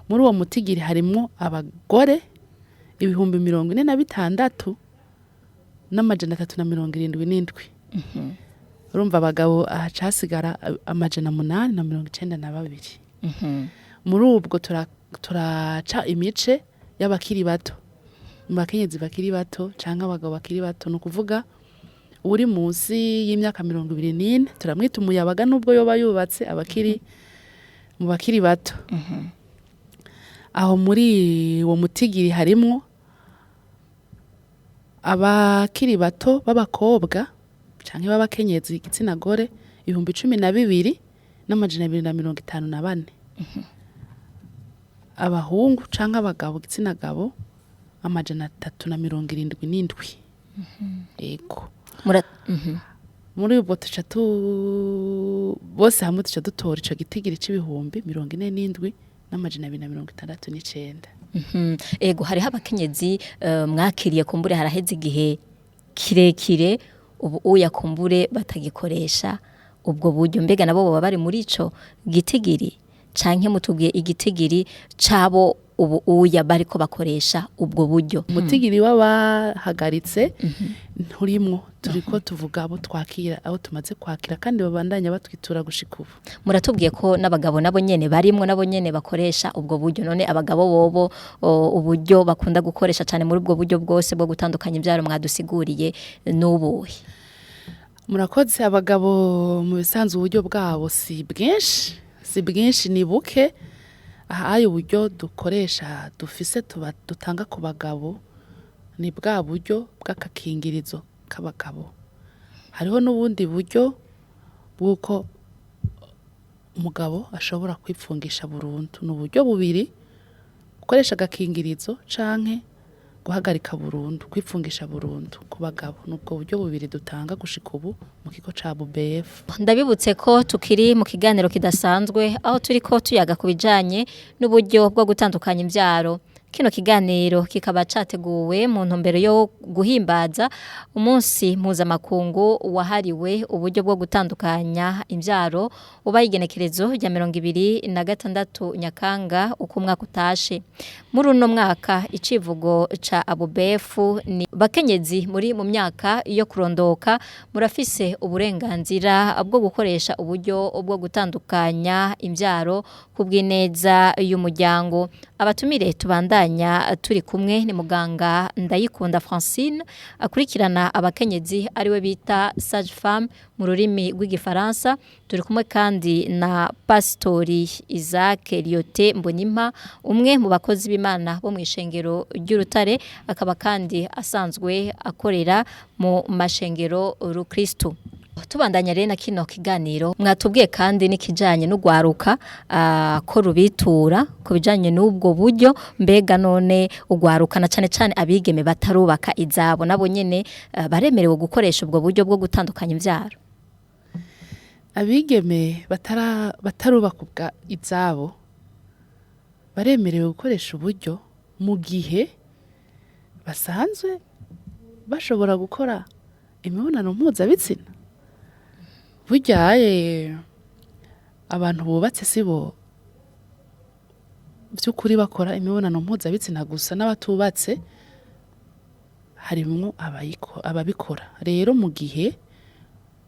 Muri uwo mutigiri harimwo abagore 46,377. Urumva abagabo ahacasigara 892. Muri ubwo turaca imice y'abakiri bato, mu bakenyezi bakiri bato canke abagabo bakiri bato, ni ukuvuga uri munsi y'imyaka 24 turamwita umuyabaga, nubwo yoba yubatse, abakiri mu bakiri bato. Aho muri uwo mutigiri harimwo abakiri bato b'abakobwa canke b'abakenyezi, igitsina gore, 12,254. Abahungu canke abagabo, igitsina gabo, 377. Ego. Muri ubwo tuca tu bose hamwe tuca dutora ico gitigiri c'47,269. Ego, hariho abakenyezi mwakiriye kumbure haraheze igihe kirekire, ubu uya kumbure batagikoresha ubwo buryo, mbega nabo baba bari muri ico gitigiri, canke mutubwiye igitigiri cabo ubu uya bariko bakoresha ubwo buryo? Umutigiri w'abahagaritse nturimwo, turiko tuvuga abo twakira, abo tumaze kwakira kandi babandanya batwitura gushika ubu. Muratubwiye ko n'abagabo nabo nyene barimwo, nabo nyene bakoresha ubwo buryo. None abagabo bobo uburyo bakunda gukoresha cane muri ubwo buryo bwose bwo gutandukanya imvyaro mwadusiguriye n'ubuhe? Murakoze. Abagabo mu bisanzwe uburyo bwabo si bwinshi, si bwinshi, ni buke. Ahaye uburyo dukoresha dufise tuba dutanga ku bagabo ni bwa buryo bw'akakingirizo k'abagabo. Hariho n'ubundi buryo bw'uko umugabo ashobora kwipfungisha burundu. Ni uburyo bubiri: gukoresha agakingirizo canke guhagarika burundu, kwipfungisha burundu ku bagabo. Ni ubwo buryo bubiri dutanga gushika ubu mu kigo ca BUBF. Ndabibutse ko tukiri mu kiganiro kidasanzwe, aho turiko tuyaga ku bijanye n'uburyo bwo gutandukanya imvyaro. Kino kiganiro kikaba categuwe mu ntumbero yo guhimbaza umunsi mpuzamakungu wahariwe uburyo bwo gutandukanya imvyaro, ubaye igenekerezo rya 26 Nyakanga uko umwaka utashe. Muri uno mwaka icivugo ca Abubefu ni: "Bakenyezi muri mu myaka yo kurondoka, murafise uburenganzira bwo gukoresha uburyo bwo gutandukanya imvyaro ku bw'ineza y'umuryango." Abatumire tubandanya turi kumwe ni muganga Ndayikunda Francine akurikirana abakenyezi, ariwe bita sage femme mu rurimi rw'igifaransa. Turi kumwe kandi na Pastori Isaac Liote Mbonimpa, umwe mu bakozi b'Imana bo mu ishengero ry'Urutare, akaba kandi asanzwe akorera mu mashengero Rukristo. Tubandanya rero na kino kiganiro, mwatubwiye kandi n'ikijanye n'ugwaruka ko rubitura ku bijanye n'ubwo buryo. Mbega none ugwaruka na cane cane abigeme batarubaka izabo, nabo nyene baremerewe gukoresha ubwo buryo bwo gutandukanya imvyaro? Abigeme batarubaka izabo baremerewe gukoresha uburyo mu gihe basanzwe bashobora gukora imibonano mpuzabitsina. Burya abantu bubatse sibo vy'ukuri bakora imibonano mpuzabitsina gusa, n'abatubatse harimwo ababikora. Rero mu gihe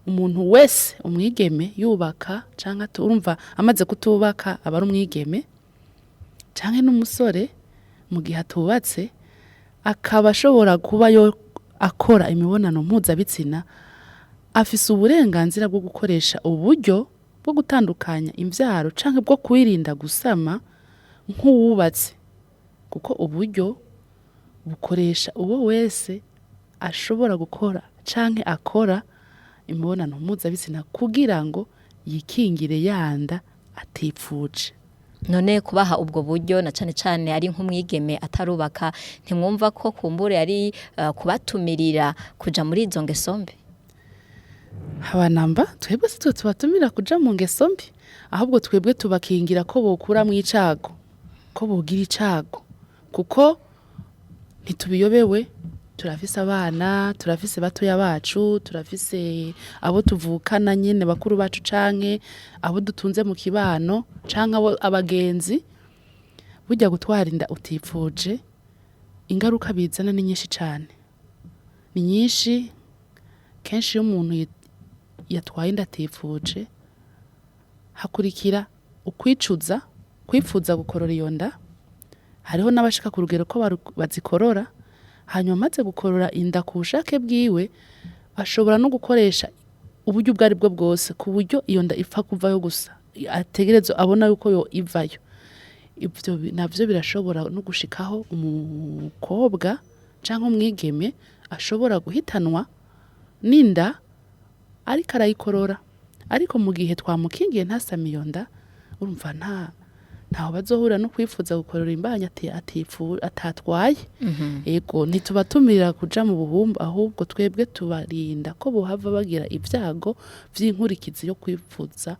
umuntu wese, umwigeme yubaka canke urumva amaze kutubaka aba ari umwigeme, canke n'umusore mu gihe atubatse akaba ashobora kuba yo akora imibonano mpuzabitsina, afise uburenganzira bwo gukoresha uburyo bwo gutandukanya imvyaro canke bwo kwirinda gusama nk'uwubatse, kuko uburyo bukoresha uwo wese ashobora gukora canke akora imibonano mpuzabitsina kugira ngo yikingire yanda atipfuje. None kubaha ubwo buryo, na cane cane ari nk'umwigeme atarubaka, ntimwumva ko kumbure ari kubatumirira kuja muri izo ngeso mbi? Habanamba, twebwe si twe tubatumira kuja mu ngeso mbi, ahubwo twebwe tubakingira ko bokuramwo icago, ko bogira icago, kuko ntitubiyobewe. Turafise abana, turafise batoya bacu, turafise abo tuvukana nyene, bakuru bacu canke abo dutunze mu kibano canke abo abagenzi. Burya gutwara inda utipfuje, ingaruka bizana ni nyinshi cane, ni nyinshi. Kenshi iyo umuntu yatwaye inda atifuje, hakurikira ukwicuza, kwipfuza gukorora iyo nda. Hariho n'abashika ku rugero ko bazikorora. Hanyuma amaze gukorora inda ku bushake bwiwe, ashobora no gukoresha uburyo ubwo ari bwo bwose ku buryo iyo nda ipfa kuvayo gusa, ategerezwa abona yuko yo ivayo. Ivyo navyo birashobora no gushikaho umukobwa canke umwigeme ashobora guhitanwa n'inda ariko arayikorora. Ariko mu gihe twamukingiye ntasame iyo nda, urumva nta Ntaho bazohurira no kwifuza gukorera imbanyi atatwaye. Ego, ntitubatumira kuja mu buhumbu, ahubwo twebwe tubarinda ko bohava bagira ibyago vy'inkurikizi yo kwifuza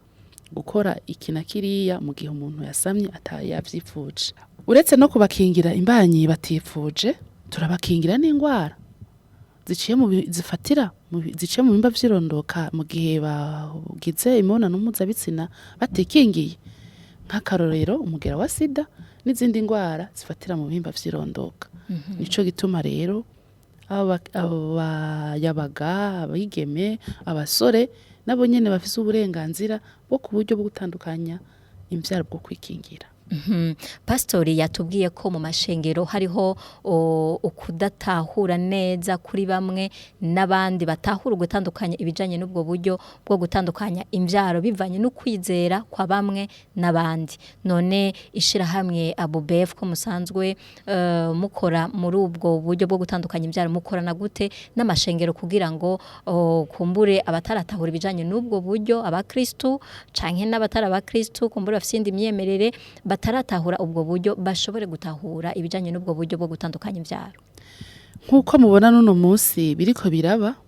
gukora iki na kiriya mu gihe umuntu yasamye atayavyifuje. Uretse no kubakingira imbanyi batifuje, turabakingira n'indwara ziciye mu bi- zifatira mu bi- ziciye mu bihimba vy'irondoka mu gihe bagize imibonano mpuzabitsina batikingiye, nk'akarorero umugera wa sida n'izindi ndwara zifatira mu bihimba vy'irondoka. Nico gituma rero abayabaga, abigeme, abasore nabo nyene bafise uburenganzira bwo ku buryo bwo gutandukanya imvyaro bwo kwikingira. Pastori yatubwiye ko mu mashengero hariho ukudatahura neza kuri bamwe n'abandi batahura gutandukanya ibijanye n'ubwo buryo bwo gutandukanya imvyaro bivanye no kwizera kwa bamwe n'abandi. None ishirahamwe ABUBEF ko musanzwe mukora muri ubwo buryo bwo gutandukanya imvyaro, mukorana gute n'amashengero kugira ngo kumbure abataratahura ibijanye n'ubwo buryo, abakristu canke n'abatari abakristu kumbure bafise iyindi myemerere bataratahura ubwo buryo, bashobore gutahura ibijanye n'ubwo buryo bwo gutandukanya imvyaro? Nk'uko mubona n'uno munsi biriko biraba,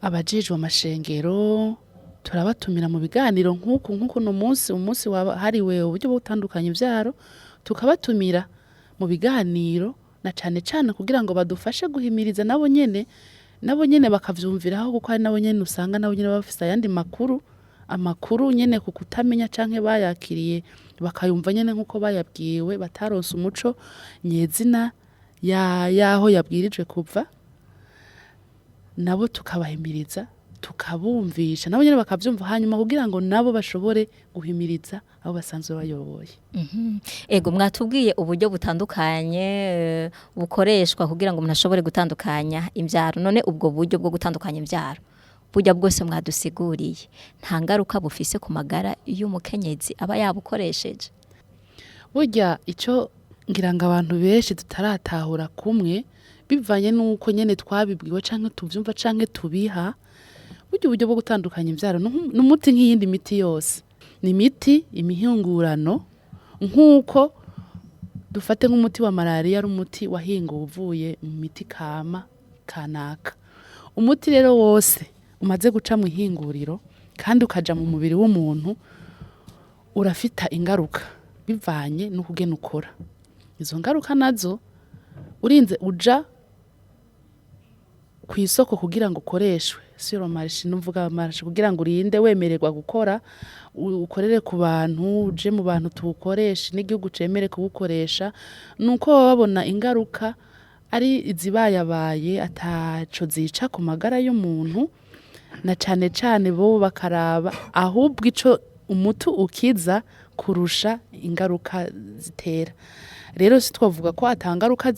abajejwe amashengero turabatumira mu biganiro nk'uku uno munsi, umunsi wahariwe uburyo bwo gutandukanya imvyaro, tukabatumira mu biganiro na cane cane kugira ngo badufashe guhimiriza nabo nyene, nabo nyene bakavyumviraho, kuko hari nabo nyene usanga nabo nyene bafise ayandi makuru, amakuru nyene ku kutamenya canke bayakiriye bakayumva nyene nk'uko bayabwiwe, bataronse umuco nyezina yaho yabwirijwe kuva. Nabo tukabahimiriza, tukabumvisha, nabo nyene bakavyumva, hanyuma kugira ngo nabo bashobore guhimiriza abo basanzwe bayoboye. Ego, mwatubwiye uburyo butandukanye bukoreshwa kugira ngo umuntu ashobore gutandukanya imvyaro. None ubwo buryo bwo gutandukanya imvyaro burya bwose mwadusiguriye, nta ngaruka bufise ku magara y'umukenyezi aba yabukoresheje? Burya ico ngira ngo abantu benshi tutaratahura kumwe, bivanye n'uko nyene twabibwiwe canke tuvyumva canke tubiha, burya uburyo bwo gutandukanya imvyaro n'umuti nk'iyindi miti yose, ni imiti imihingurano. Nk'uko dufate nk'umuti wa malariya ari umuti wahinguwe uvuye mu miti kama kanaka, umuti rero wose umaze guca mu ihinguriro kandi ukaja mu mubiri w'umuntu urafita ingaruka bivanye n'ukugena ukora. Izo ngaruka nazo urinze uja ku isoko kugira ngo ukoreshwe sur le marché, nuvuga marché, kugira ngo urinde wemererwa gukora, ukorere ku bantu, uje mu bantu tuwukoreshe n'igihugu cemere kuwukoresha, nuko baba babona ingaruka ari izibayabaye ataco zica ku magara y'umuntu, na cane cane bo bakaraba ahubwo ico umuti ukiza kurusha ingaruka zitera. Rero si twavuga ko ata ngaruka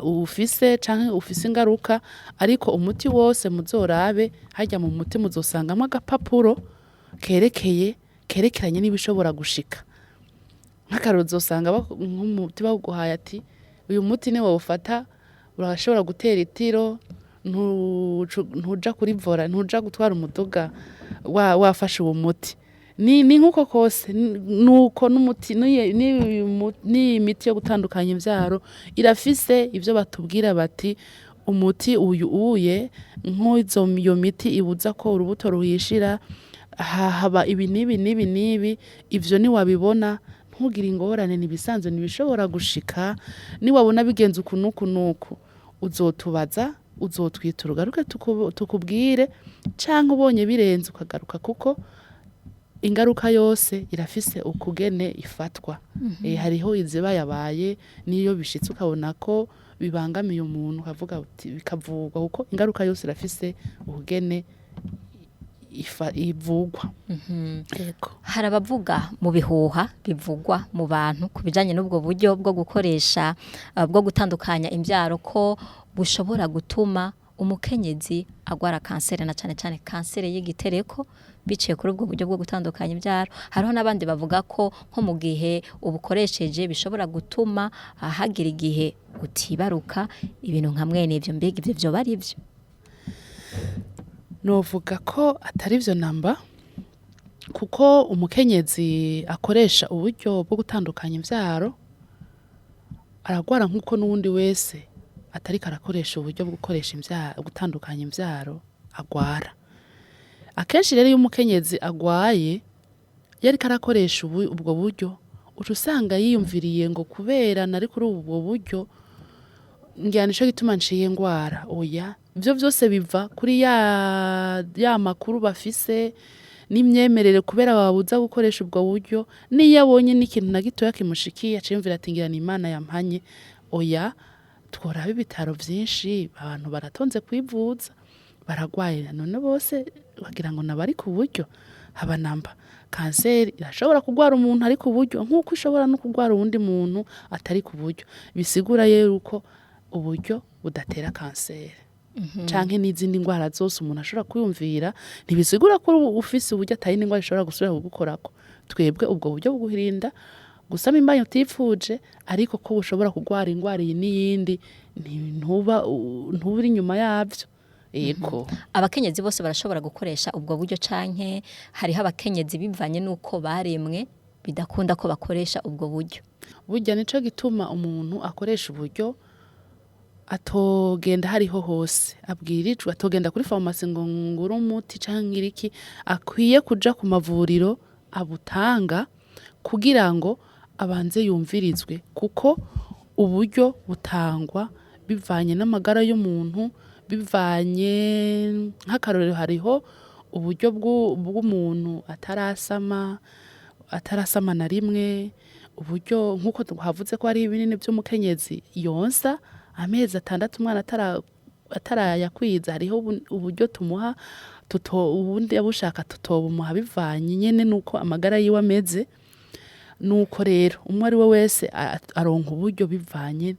ufise canke ufise ingaruka, ariko umuti wose muzorabe harya mu muti muzosangamwo agapapuro kerekeranye n'ibishobora gushika. Nk'akarorero uzosanga nk'umuti bawuguhaye ati uyu muti niwawufata urashobora gutera itiro, ntuja kuri volant, ntuja gutwara umuduga wafashe uwo muti. Ni nk'uko kose nuko n'umuti n'iyi miti yo gutandukanya imvyaro irafise ivyo batubwira bati umuti uyu uye nk'izo iyo miti ibuza ko urubuto ruhishira, haba ibi n'ibi n'ibi n'ibi, ivyo niwabibona ntugire ingorane, nibisanzwe ntibishobora gushika. Niwabona bigenze uku n'uku n'uku, uzotubaza, uzotwitura, ugaruke tukubwire, canke ubonye birenze ukagaruka, kuko ingaruka yose irafise ukugene ifatwa. Hariho izibayabaye n'iyo bishitse ukabona ko bibangamiye umuntu ukavuga uti bikavurwa, kuko ingaruka yose irafise ukugene ivugwa. Yego. Hari abavuga mu bihuha bivugwa mu bantu ku bijanye n'ubwo buryo bwo gukoresha bwo gutandukanya imvyaro ko bushobora gutuma umukenyezi agwara kanseri, na cane cane kanseri y'igitereko, biciye kuri ubwo buryo bwo gutandukanya imvyaro. Hariho n'abandi bavuga ko nko mu gihe ubukoresheje bishobora gutuma hagira igihe utibaruka, ibintu nka mwene ivyo. Mbega ivyo vyoba ari vyo? Novuga ko atari vyo namba, Kuko umukenyezi akoresha uburyo bwo gutandukanya imvyaro aragwara nk'uko n'uwundi wese atariko arakoresha uburyo bwo gukoresha imvyaro, gutandukanya imvyaro agwara. Akenshi rero iyo umukenyezi agwaye yariko arakoresha ubwo buryo, uca usanga yiyumviriye ngo kubera nari kuri ubwo buryo ngira nico gituma nciye ngwara. Oya, ivyo vyose biva kuri ya makuru bafise n'imyemerere, kubera babuza gukoresha ubwo buryo. N'iyo abonye n'ikintu na gitoya kimushikiye aca yiyumvira ati ngira ni Imana yampanye. Oya, tworaba ibitaro vyinshi, abantu baratonze kwivuza baragwaye, none bose bagira ngo nabari ku buryo? Haba namba. Kanseri irashobora kugwara umuntu ari ku buryo nk'uko ishobora no kugwara uwundi muntu atari ku buryo. Bisigura yuko uburyo budatera kanseri canke n'izindi ndwara zose umuntu ashobora kwiyumvira. Ntibisigura ko ufise uburyo atari n'indwara ishobora gusubira kugukorako. Twebwe ubwo buryo bugurinda gusama imbanyi utifuje, ariko ko bushobora kugwara ingwara iyi n'iyindi, ntuba uri inyuma yavyo. Yego. Abakenyezi bose barashobora gukoresha ubwo buryo, canke hariho abakenyezi bivanye n'uko baremwe bidakunda ko bakoresha ubwo buryo? Burya nico gituma umuntu akoresha uburyo atogenda hariho hose abwirijwe, atogenda kuri farumasi ngo ngure umuti canke iki. Akwiye kuja ku mavuriro abutanga kugira ngo abanze yumvirizwe, kuko uburyo butangwa bivanye n'amagara y'umuntu, bivanye nk'akarorero hariho uburyo bw'umuntu atarasama na rimwe, uburyo nk'uko twavuze ko hariho ibinini vy'umukenyezi yonsa amezi 6 umwana atarayakwiza, hariho uburyo tumuha ubundi abushaka tutobumuha bivanye nyene nuko amagara yiwe ameze. Nuko rero umwe ari we wese aronka uburyo bivanye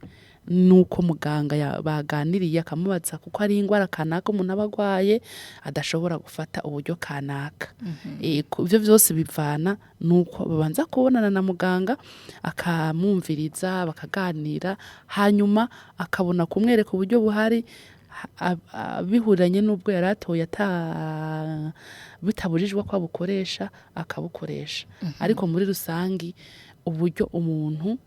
nuko muganga baganiriye akamubaza, kuko ari ingwara kanaka umuntu aba agwaye adashobora gufata uburyo kanaka. Ivyo vyose bivana nuko babanza kubonana na muganga akamwumviriza, bakaganira, hanyuma akabona kumwereka uburyo buhari bihuranye n'ubwo yari atoye, bitabujijwe ko abukoresha akabukoresha. Ariko muri rusangi uburyo umuntu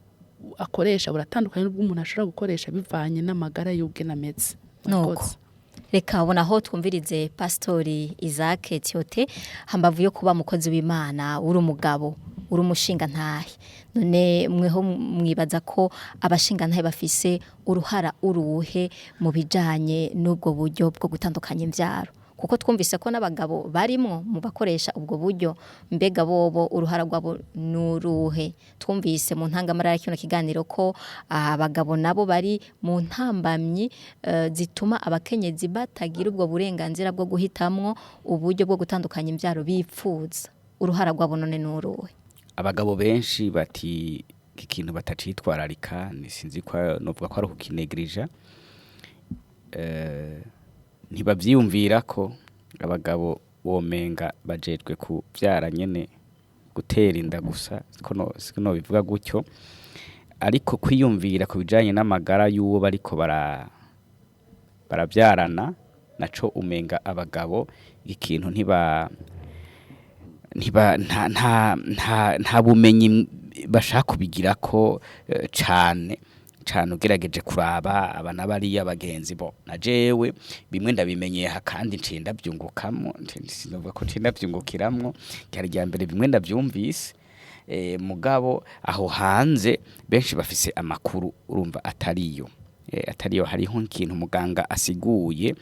akoresha buratandukanye n'ubwo umuntu ashobora gukoresha bivanye n'amagara y'ubwe ameze. Nuko reka ubona aho twumvirize Pastori Isaac Tiote. Hambavu yo kuba mukozi w'Imana, uri umugabo, uri umushinga ntahe, none mweho mwibaza ko abashinga ntahe bafise uruhara uruhe mu bijanye n'ubwo buryo bwo gutandukanya imvyaro? Kuko twumvise ko n'abagabo barimwo mu bakoresha ubwo buryo, mbega bobo uruhara rwabo nuruhe? Twumvise mu ntangamarara kino kiganiro ko abagabo nabo bari mu ntambamyi zituma abakenyezi batagira ubwo burenganzira bwo guhitamwo uburyo bwo gutandukanya imvyaro bipfuza. Uruhara rwabo none nuruhe? Abagabo benshi bati ikintu batacitwararika, sinzi ko novuga ko ari ukukinegrija, ntibavyiyumvira ko abagabo womenga bajejwe kuvyara nyene, gutera inda gusa, siko no bivuga gutyo. Ariko kwiyumvira ku bijanye n'amagara y'uwo bariko baravyarana naco umenga abagabo ikintu ntiba nta nta nta nta bumenyi bashaka kubigirako cane cane. Ugerageje kuraba aba n'abariya bagenzi bo na jewe bimwe ndabimenyeye, kandi nciye ndavyungukamwo, sinovuga ko nciye ndavyungukiramwo, ryari irya mbere bimwe ndavyumvise. Mugabo aho hanze benshi bafise amakuru urumva atariyo, atariyo. Hariho ikintu muganga asiguye,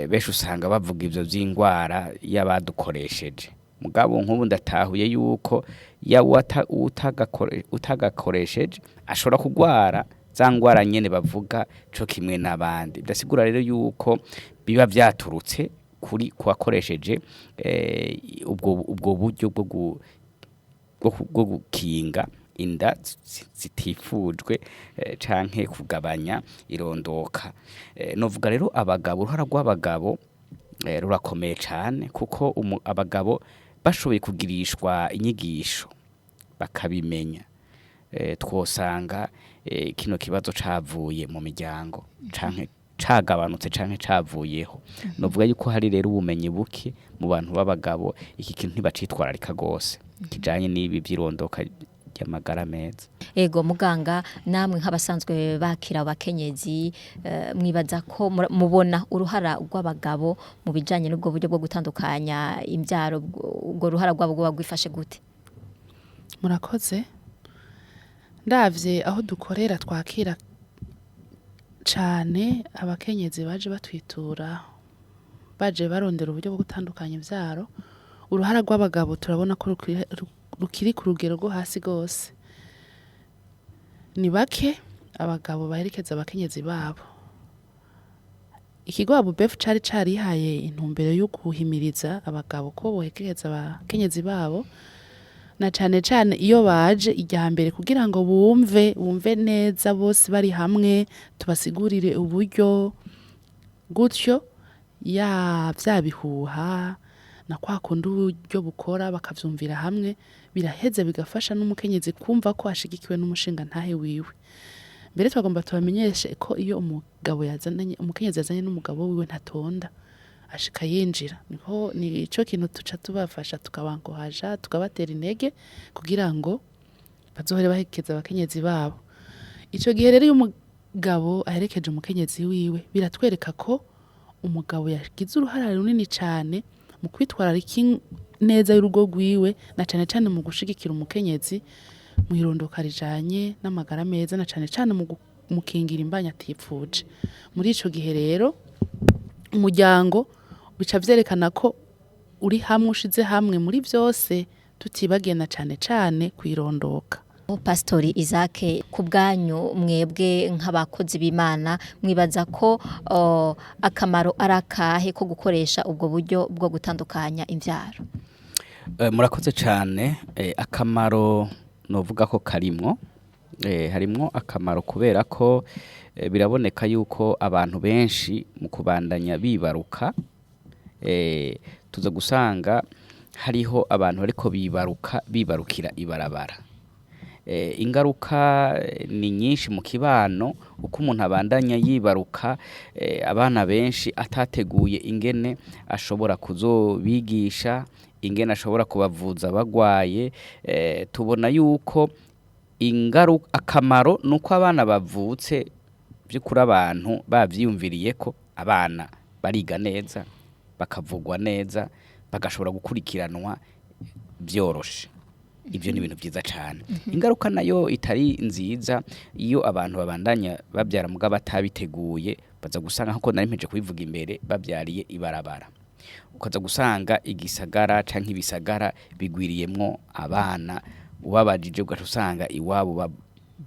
benshi usanga bavuga ivyo vy'ingwara y'abadukoresheje. Mugabo nk'ubu ndatahuye yuko utagakoresheje ashobora kugwara za ngwara nyene bavuga co kimwe n'abandi. Bidasigura rero yuko biba vyaturutse kuri kuwakoresheje ubwo buryo bwo gukinga inda zitifujwe canke kugabanya irondoka. Novuga rero abagabo, uruhara rw'abagabo rurakomeye cane, kuko abagabo bashoboye kugirishwa inyigisho bakabimenya, twosanga kino kibazo cavuye mu miryango canke cagabanutse canke cavuyeho. Novuga yuko hari rero ubumenyi buke mu bantu b'abagabo, iki kintu ntibacitwararika gose kijanye n'ibi vy'irondoka ry'amagara meza. Ego muganga, namwe nk'abasanzwe bakira abakenyezi, mwibaza ko mubona uruhara rw'abagabo mu bijanye n'ubwo buryo bwo gutandukanya imbyaro, ubwo ruhara rwabo rwoba rwifashe gute? Murakoze. Ndavye aho dukorera, twakira cane abakenyezi baje batwitura, baje barondera uburyo bwo gutandukanya ivyaro. Uruhara rw'abagabo turabona ko rukiri ku rugero rwo hasi gose. Ni bake abagabo baherekeza abakenyezi babo. Ikigo Abubefu cari carihaye intumbero yo guhimiriza abagabo ko boherekeza abakenyezi babo, na cane cane iyo baje irya mbere, kugira ngo bumve neza bose bari hamwe, tubasigurire uburyo gutyo ya vya bihuha na kwa kundi uburyo bukora bakavyumvira hamwe. Biraheze bigafasha n'umukenyezi kumva ko ashigikiwe n'umushinga ntahe wiwe. Mbere twagomba tubamenyeshe ko iyo umugabo yazananye, umukenyezi yazanye n'umugabo wiwe, ntatonda, ashika yinjira. Niho nico kintu tuca tubafasha, tukabankohaja, tukabatera intege kugira ngo bazohore baherekeza abakenyezi babo. Ico gihe rero, iyo umugabo aherekeje umukenyezi wiwe, biratwereka ko umugabo yagize uruhara runini cane mu kwitwararika neza y'urugo rwiwe, na cane cane mu gushigikira umukenyezi mu irondoka rijanye n'amagara meza, na cane cane mu kumukingira imbanyi atipfuje. Muri ico gihe rero, umuryango bica vyerekana ko uri hamwe, ushize hamwe muri vyose, tutibagiye na cane cane kwirondoka. Pastori Isaac, ku bwanyu mwebwe nk'abakozi b'Imana, mwibaza ko akamaro ari akahe ko gukoresha ubwo buryo bwo gutandukanya imvyaro? Murakoze cyane. Akamaro novuga ko karimwo, harimwo akamaro kubera ko biraboneka yuko abantu benshi mu kubandanya bibaruka, tuza gusanga hariho abantu bariko bibaruka bibarukira ibarabara. Ingaruka ni nyinshi mu kibano uko umuntu abandanya yibaruka abana benshi atateguye ingene ashobora kuzobigisha, ingene ashobora kubavuza bagwaye. Tubona yuko ingaruka, akamaro nuko abana bavutse by'ukuri abantu bavyiyumviriye ko abana bariga neza, bakavugwa neza, bagashobora gukurikiranwa byoroshe. Ibyo ni ibintu byiza cyane. Ingaruka nayo itari nziza, iyo abantu babandanya babyara mugabo batabiteguye, baza gusanga, nkuko nari mpeje kubivuga imbere, babyariye ibarabara, ukaza gusanga igisagara canke ibisagara bigwiriyemwo abana. Ubabajije, ugaca usanga iwabo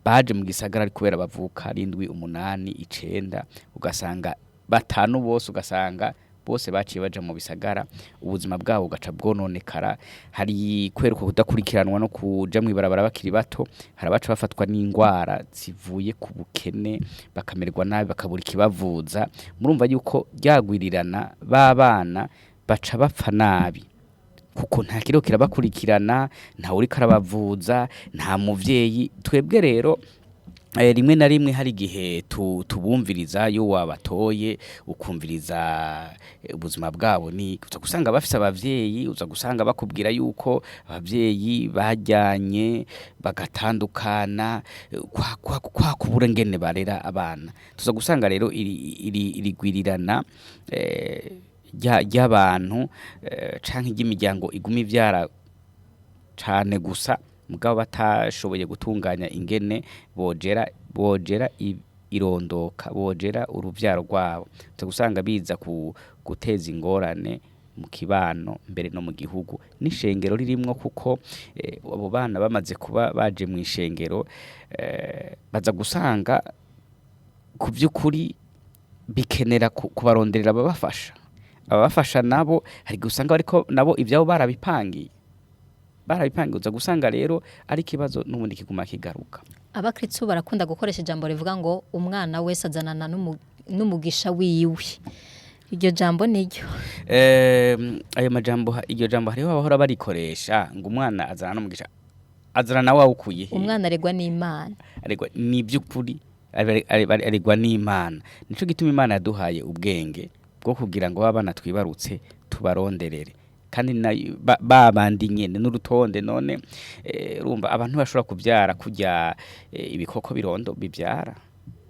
baje mu gisagara ari kubera bavuka ari indwi, umunani, icenda, ugasanga batanu bose, ugasanga bose baciye baja mu bisagara, ubuzima bwabo bugaca bwononekara. Hari kubera uko kudakurikiranwa no kuja mw'ibarabara bakiri bato, hari abaca bafatwa n'ingwara zivuye ku bukene, bakamererwa nabi, bakabura ikibavuza. Murumva yuko ryagwirirana b'abana baca bapfa nabi, kuko nta kiriho kirabakurikirana, nta uriko arabavuza, nta muvyeyi. Twebwe rero rimwe na rimwe hari igihe tubumviriza iyo wabatoye, ukumviriza ubuzima bwabo, ni uza gusanga bafise abavyeyi, uza gusanga bakubwira yuko abavyeyi bajyanye bagatandukana, kwa kubura ngene barera abana. Tuza gusanga rero irigwirirana ry'abantu canke ry'imiryango iguma ivyara cane gusa, mugabo batashoboye gutunganya ingene bojera irondoka, bojera uruvyaro rwabo, uza gusanga biza guteza ingorane mu kibano, mbere no mu gihugu n'ishengero ririmwo, kuko abo bana bamaze kuba baje mu ishengero, baza gusanga ku by'ukuri bikenera kubaronderera ababafasha. Ababafasha nabo hari igihe usanga bariko nabo ivyabo barabipangiye. Uza gusanga rero ari ikibazo n'ubundi kiguma kigaruka. Abakristu barakunda gukoresha ijambo rivuga ngo umwana wese azanana n'umugisha wiwe. Iryo jambo niryo? Ayo majambo, iryo jambo hariho abahora barikoresha ngo umwana azana n'umugisha. Azana nawe awukuye he? Umwana aregwa n'Imana. Ariko ni iby'ukuri. Aregwa n'Imana. Nico gituma Imana yaduhaye ubwenge bwo kugira ngo abana twibarutse tubaronderere, kandi babandi nyene n'urutonde. None urumva abantu bashobora kubyara kurya ibikoko birondo bibyara.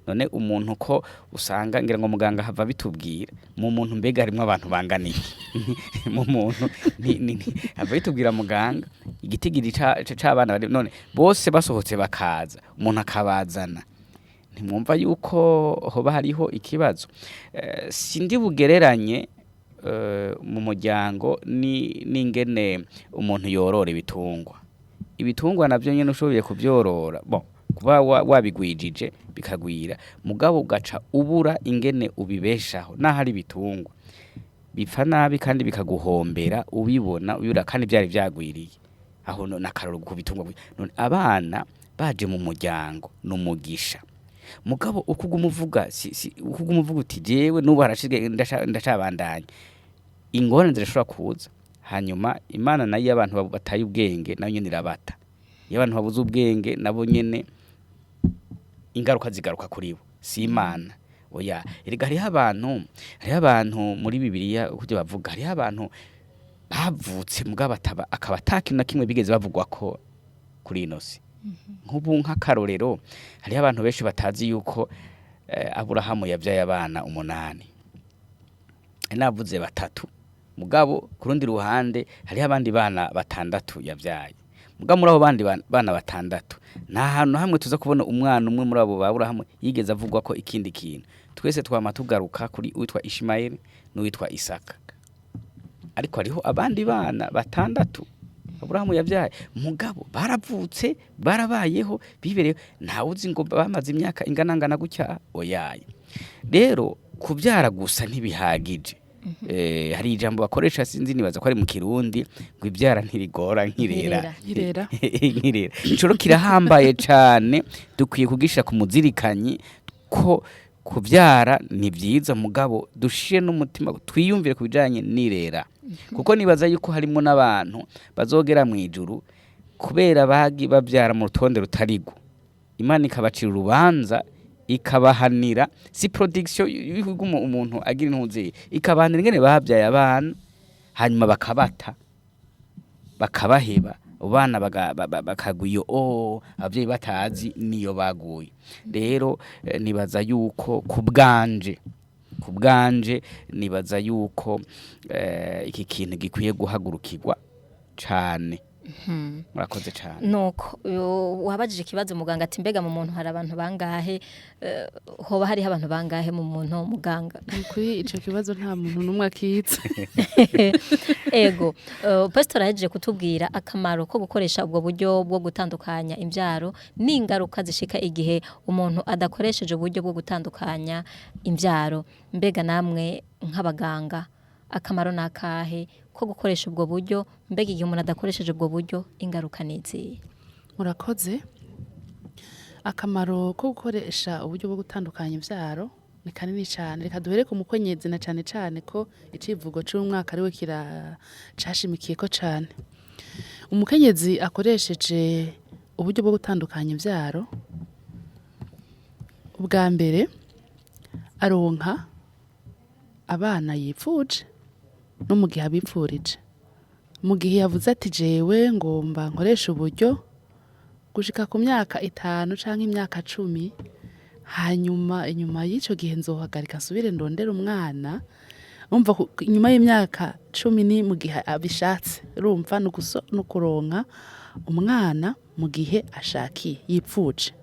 None umuntu ko usanga, ngira ngo muganga hava bitubwira, mu muntu mbega harimwo abantu bangana iki? Mu muntu hava bitubwira muganga igitigiri c'abana bari. None bose basohotse bakaza, umuntu akabazana, ntimwumva yuko hoba hariho ikibazo? Sindi bugereranye mu muryango ni n'ingene umuntu yorora ibitungwa. Ibitungwa navyo nyene ushoboye kubyorora, bon, kuba wabigwijije bikagwira, mugabo ugaca ubura ingene ubibeshaho, naho ari ibitungwa bipfa nabi kandi bikaguhombera ubibona ubibura kandi byari byagwiriye. Aho nakaroro ku bitungwa. None abana baje mu muryango numugisha, mugabo uko uguma uvuga si, uko uguma uvuga uti jewe nubu harashizwe ndacabandanya, ingorane zirashobora kuza. Hanyuma Imana nayo iyo abantu bataye ubwenge, nayo nyene irabata. Iyo abantu babuze ubwenge, nabo nyene ingaruka zigaruka kuri bo, si Imana, oya. Erega hariho abantu muri Bibiliya uko bavuga, hariho abantu bavutse mugabo bataba akaba ata kintu na kimwe bigeze bavugwa ko kuri ino si. Nk'ubu nk'akarorero, hariho abantu benshi batazi yuko Aburahamu yabyaye abana 8, navuze batatu, mugabo ku rundi ruhande hariho abandi bana 6 yabyaye. Mugabo muri abo bandi bana 6, nta hantu hamwe tuza kubona umwana umwe muri abo ba Aburahamu yigeze avugwa ko ikindi kintu. Twese twama tugaruka kuri uwitwa Ishimayeli n'uwitwa Isaka, ariko hariho abandi bana 6 Aburahamu yabyaye, mugabo baravutse, barabayeho, bibereyeho, ntawe uzi ngo bamaze imyaka ingana ngana gutya, oyaye. Rero kubyara gusa ntibihagije. Hari ijambo bakoresha, sinzi, nibaza ko ari mu Kirundi, ngo ibyara ntirigora nkirera. Nkirera. Nkirera. Ico kirahambaye cane, dukwiye kugisha ku muzirikanyi ko kubyara ni byiza, mugabo dushire n'umutima twiyumvire ku bijanye n'irera, kuko nibaza yuko harimo n'abantu bazogera mu ijuru kubera bagi babyara mu rutonde rutarigwo, Imana ikabacira urubanza, ikabahanira. Si production y'ibihugu umuntu agira intuzi, ikabahanira ingene babyaye abana hanyuma bakabata, bakabaheba, abana bakagwa iyo abavyeyi batazi niyo baguye. Rero nibaza yuko ku bwanje nibaza yuko iki kintu gikwiye guhagurukirwa cane. Murakoze cane. Nuko wabajije ikibazo muganga ati mbega mu muntu hari abantu bangahe? Hoba hariho abantu bangahe mu muntu, muganga? Kuri ico kibazo nta muntu n'umwe akizi. Ego, pastor ahejeje kutubwira akamaro ko gukoresha ubwo buryo bwo gutandukanya imbyaro n'ingaruka zishika igihe umuntu adakoresheje uburyo bwo gutandukanya imbyaro. Mbega namwe nk'abaganga, akamaro ni akahe ko gukoresha ubwo buryo? Mbega igihe umuntu adakoresheje ubwo buryo, ingaruka ni izihe? Murakoze. Akamaro ko gukoresha uburyo bwo gutandukanya imvyaro ni kanini cane. Reka duhere ku mukenyezi, na cane cane ko icivugo c'umwaka ariwe kira cashimikiyeko cane. Umukenyezi akoresheje uburyo bwo gutandukanya imvyaro, ubwa mbere aronka abana yipfuje no mu gihe abipfurije. Mu gihe yavuze ati jewe ngomba nkoresha uburyo gushika ku myaka 5 canke imyaka 10, hanyuma inyuma y'ico gihe nzohagarika nsubire ndondere umwana. Umva, inyuma y'imyaka 10 ni mu gihe abishatse. Urumva ni ukuronka umwana mu gihe ashakiye, yipfuje.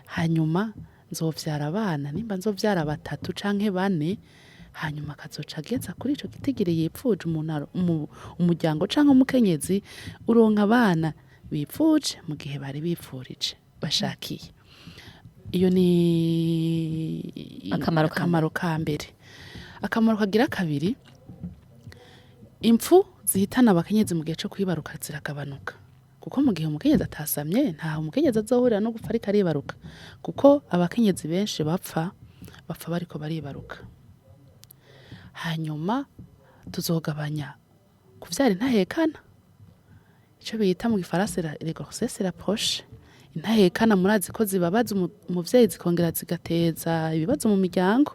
Hanyuma nzovyara abana, nimba nzovyara batatu canke bane, hanyuma akazoca ageza kuri ico gitigiri yipfuje. Umuntu umuryango canke umukenyezi uronka abana bipfuje mu gihe bari bipfurije, bashakiye. Iyo ni Akamaro ka akamaro ka mbere. Akamaro kagira kabiri, impfu zihitana abakenyezi mu gihe co kwibaruka ziragabanuka, kuko mu gihe umukenyezi atasamye, ntaho umukenyezi azohurira no gupfa ariko aribaruka, kuko abakenyezi benshi bapfa bariko baribaruka. Hanyuma tuzogabanya kuvyara intahekana, ico bita mu gifaransa les grossesses rapprochées. Intahekana murazi ko zibabaza umuvyeyi, zikongera zigateza ibibazo mu miryango.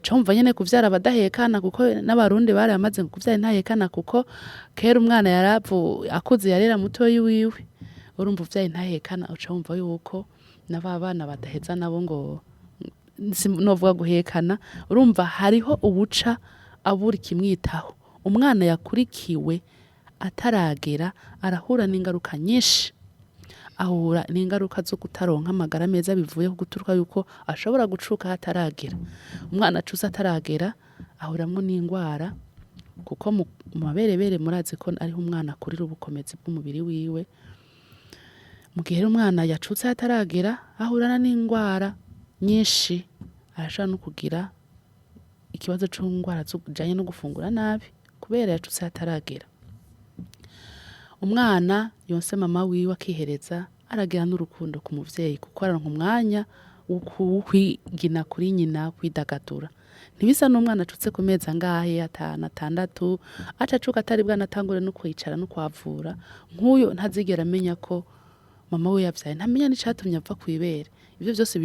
Cumva nyene kuvyara abadahekana, kuko n'Abarundi baramaze kuvyara intahekana, kuko kera umwana yaravu akuze yarera mutoyi wiwe. Urumva uvyaye intahekana, uca wumva yuko na ba bana badaheza nabo ngo novuga guhekana. Urumva hariho ubuca abura ikimwitaho. Umwana yakurikiwe ataragera arahura n'ingaruka nyinshi, ahura n'ingaruka zo kutaronka amagara meza bivuye ku guturuka yuko ashobora gucuka ataragera. Umwana acutse ataragera ahuramwo n'ingwara, kuko mu maberebere murazi ko ariho umwana akurira ubukomezi bw'umubiri wiwe. Mu gihe rero umwana yacutse ataragera ahurana n'ingwara nyinshi, arashobora no kugira ikibazo c'ingwara zijanye no gufungura nabi kubera yacutse ataragera. Umwana yonse mama wiwe akihereza aragira n'urukundo ku muvyeyi, kuko aronka umwanya wo kwigina kuri nyina, kwidagadura. Ntibisa n'umwana acutse ku mezi angahe, 5, 6, aca acuka atari bwanatangure no kwicara no kwavura. Nk'uyo ntazigera amenya ko mama we yavyaye, ntamenya n'icatumye ava kw'ibere. Ivyo vyose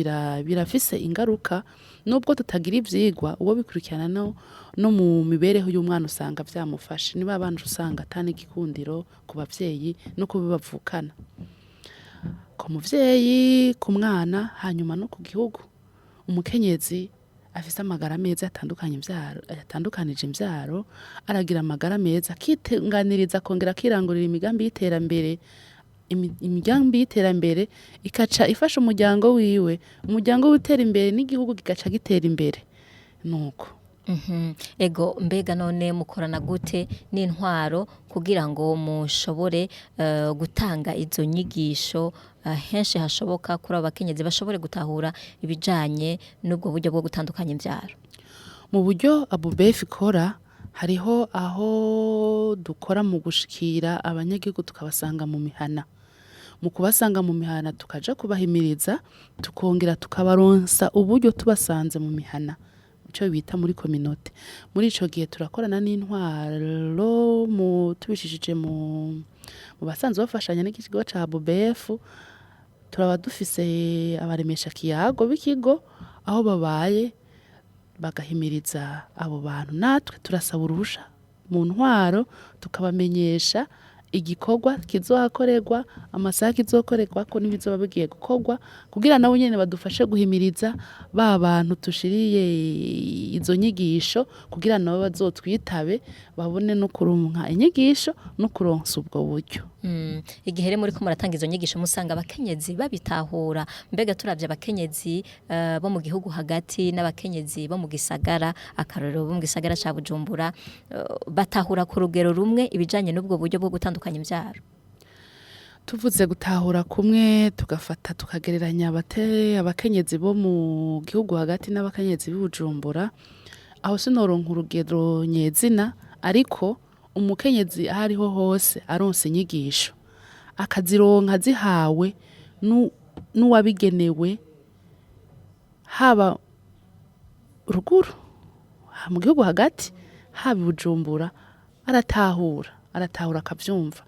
birafise ingaruka, nubwo tutagira ivyigwa. Uwo bikurikirana no mu mibereho y'umwana usanga vyamufashe. Niba abana usanga ata n'igikundiro ku bavyeyi no kubo bavukana, ku muvyeyi, ku mwana, hanyuma no ku gihugu. Umukenyezi afise amagara meza atandukanye imvyaro, yatandukanije imvyaro, aragira amagara meza, akitunganiriza, akongera akirangurira imigambi y'iterambere. Imigambi y'iterambere ikaca ifasha umuryango wiwe, umuryango witera imbere n'igihugu kigaca gitera imbere. Nuko. Ego, mbega none mukorana gute n'intwaro kugira ngo mushobore gutanga izo nyigisho henshi hashoboka kuri abo bakenyezi bashobore gutahura ibijanye n'ubwo buryo bwo gutandukanya imvyaro? Mu buryo ABUBEF ikora, hariho aho dukora mu gushikira abanyagihugu, tukabasanga mu mihana. Mu kubasanga mu mihana tukaja kubahimiriza, tukongera tukabaronsa uburyo tubasanze mu mihana, ico bita muri communauté. Muri ico gihe turakorana n'intwaro mu tubishishije mu basanzwe bafashanya n'ikigo ca ABUBEF. Turaba dufise abaremesha kiyago b'ikigo aho babaye, bagahimiriza abo bantu. Natwe turasaba uruhusha mu ntwaro, tukabamenyesha igikorwa kizohakorerwa, amasaha kizokorerwako n'ibizoba bigiye gukorwa, kugira nabo nyene badufashe guhimiriza ba bantu tushiriye izo nyigisho, kugira nabo bazotwitabe babone no kuronka inyigisho no kuronsa ubwo buryo. Igihe rero muriko muratanga izo nyigisho musanga abakenyezi babitahura? Mbega turavye abakenyezi bo mu gihugu hagati n'abakenyezi bo mu gisagara, akarorero bo mu gisagara ca Bujumbura, batahura ku rugero rumwe ibijanye n'ubwo buryo bwo gutandukanya imvyaro? Tuvuze gutahura kumwe, tugafata tukagereranya abakenyezi bo mu gihugu hagati n'abakenyezi b'i Bujumbura, aho sinoronka urugero nyezina, ariko umukenyezi aho ariho hose aronse inyigisho, akazironka zihawe n'uwabigenewe, haba ruguru mu gihugu hagati, haba i Bujumbura, aratahura akavyumva.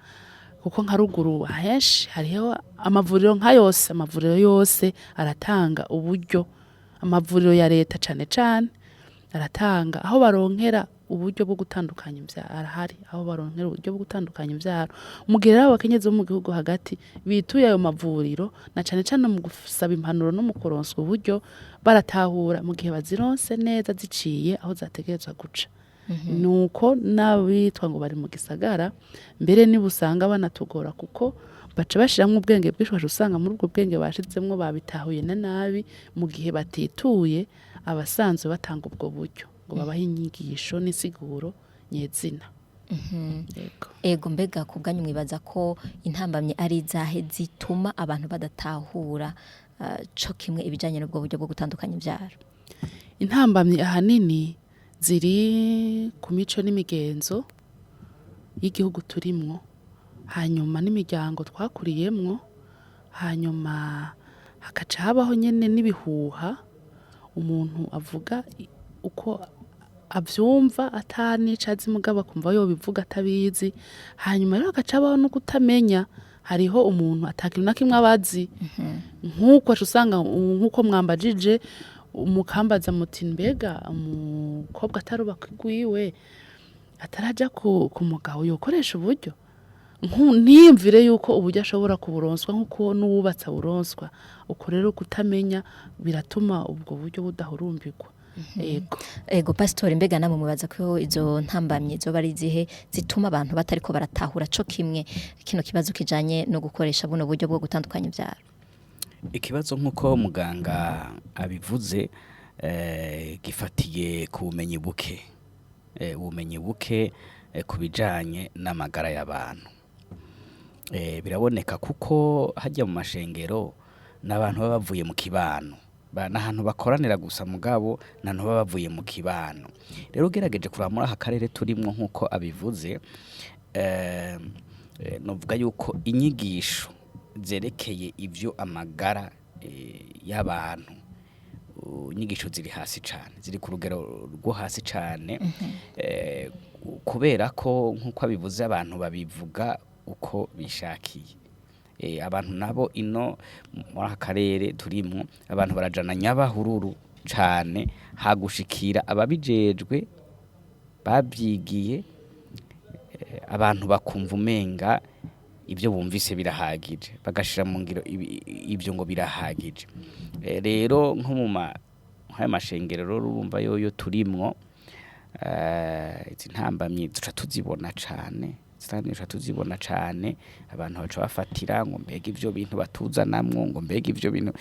Kuko nka ruguru ahenshi hariho amavuriro nka yose, amavuriro yose aratanga uburyo, amavuriro ya leta cane cane aratanga aho baronkera uburyo bwo gutandukanya imvyaro. Arahari aho baronkera uburyo bwo gutandukanya imvyaro. Mu gihe rero abakenyezi bo mu gihugu hagati bituye ayo mavuriro, na cane cane mu gusaba impanuro no mu kuronswa uburyo, baratahura mu gihe bazironse neza ziciye aho zategerezwa guca. Nuko n'abitwa ngo bari mu gisagara mbere niba usanga banatugora, kuko baca bashiramwo ubwenge bwinshi, ugaca usanga muri ubwo bwenge bashizemwo babitahuye na nabi, mu gihe batituye abasanzwe batanga ubwo buryo ngo babahe inyigisho n'insiguro nyezina. Yego. Ego, mbega ku bwanyu mwibaza ko intambamye ari izahe zituma abantu badatahura co kimwe ibijanye n'ubwo buryo bwo gutandukanya imvyaro? Intambamyi ahanini ziri ku mico n'imigenzo y'igihugu turimwo, hanyuma n'imiryango twakuriyemwo, hanyuma hakaca habaho nyene n'ibihuha, umuntu avuga uko avyumva ata n'ico azi, mugabo akumva yobivuga atabizi. Hanyuma rero hagaca habaho no kutamenya. Hariho umuntu atakintu na kimwe abazi, nk'uko aca usanga nk'uko mwambajije mukambaza muti: "Mbega umukobwa atarubaka igwiwe, ataraja ku mugabo, yokoresha uburyo?" Ntiyumvire yuko uburyo ashobora kuburonswa nk'uko n'uwubatse aburonswa. Uko rero kutamenya biratuma ubwo buryo budahurumbirwa. Ego. Ego, pasitori, mbega namwe mubaza ko izo ntambamyi zoba ari izihe zituma abantu batariko baratahura co kimwe kino kibazo kijanye no gukoresha buno buryo bwo gutandukanya ivyaro? Ikibazo, nk'uko muganga abivuze, gifatiye ku bumenyi buke, ubumenyi buke ku bijanye n'amagara y'abantu. Biraboneka kuko hajya mu mashengero n'abantu baba bavuye mu kibano. N'ahantu bakoranira gusa, mugabo n'ahantu baba bavuye mu kibano. Rero ugerageje kuraba muri aka karere turimwo, nk'uko abivuze, novuga yuko inyigisho zerekeye ivyo amagara y'abantu, inyigisho ziri hasi cane, ziri ku rugero rwo hasi cane, kubera ko, nk'uko abivuze, abantu babivuga uko bishakiye. Abantu nabo ino muri aka karere turimwo, abantu barajana nyabahururu cane hagushikira ababijejwe babyigiye. Abantu bakumva umenga ibyo bumvise birahagije, bagashira mu ngiro ibyo ngo birahagije. Rero nko mu ma nk'ayo mashengero rero, urumva yoyo turimwo, izi ntambamyi duca tuzibona cane, duca tuzibona cane. Abantu baca bafatira ngo: "Mbega ivyo bintu batuzanamwo?" Ngo: "Mbega ivyo bintu?"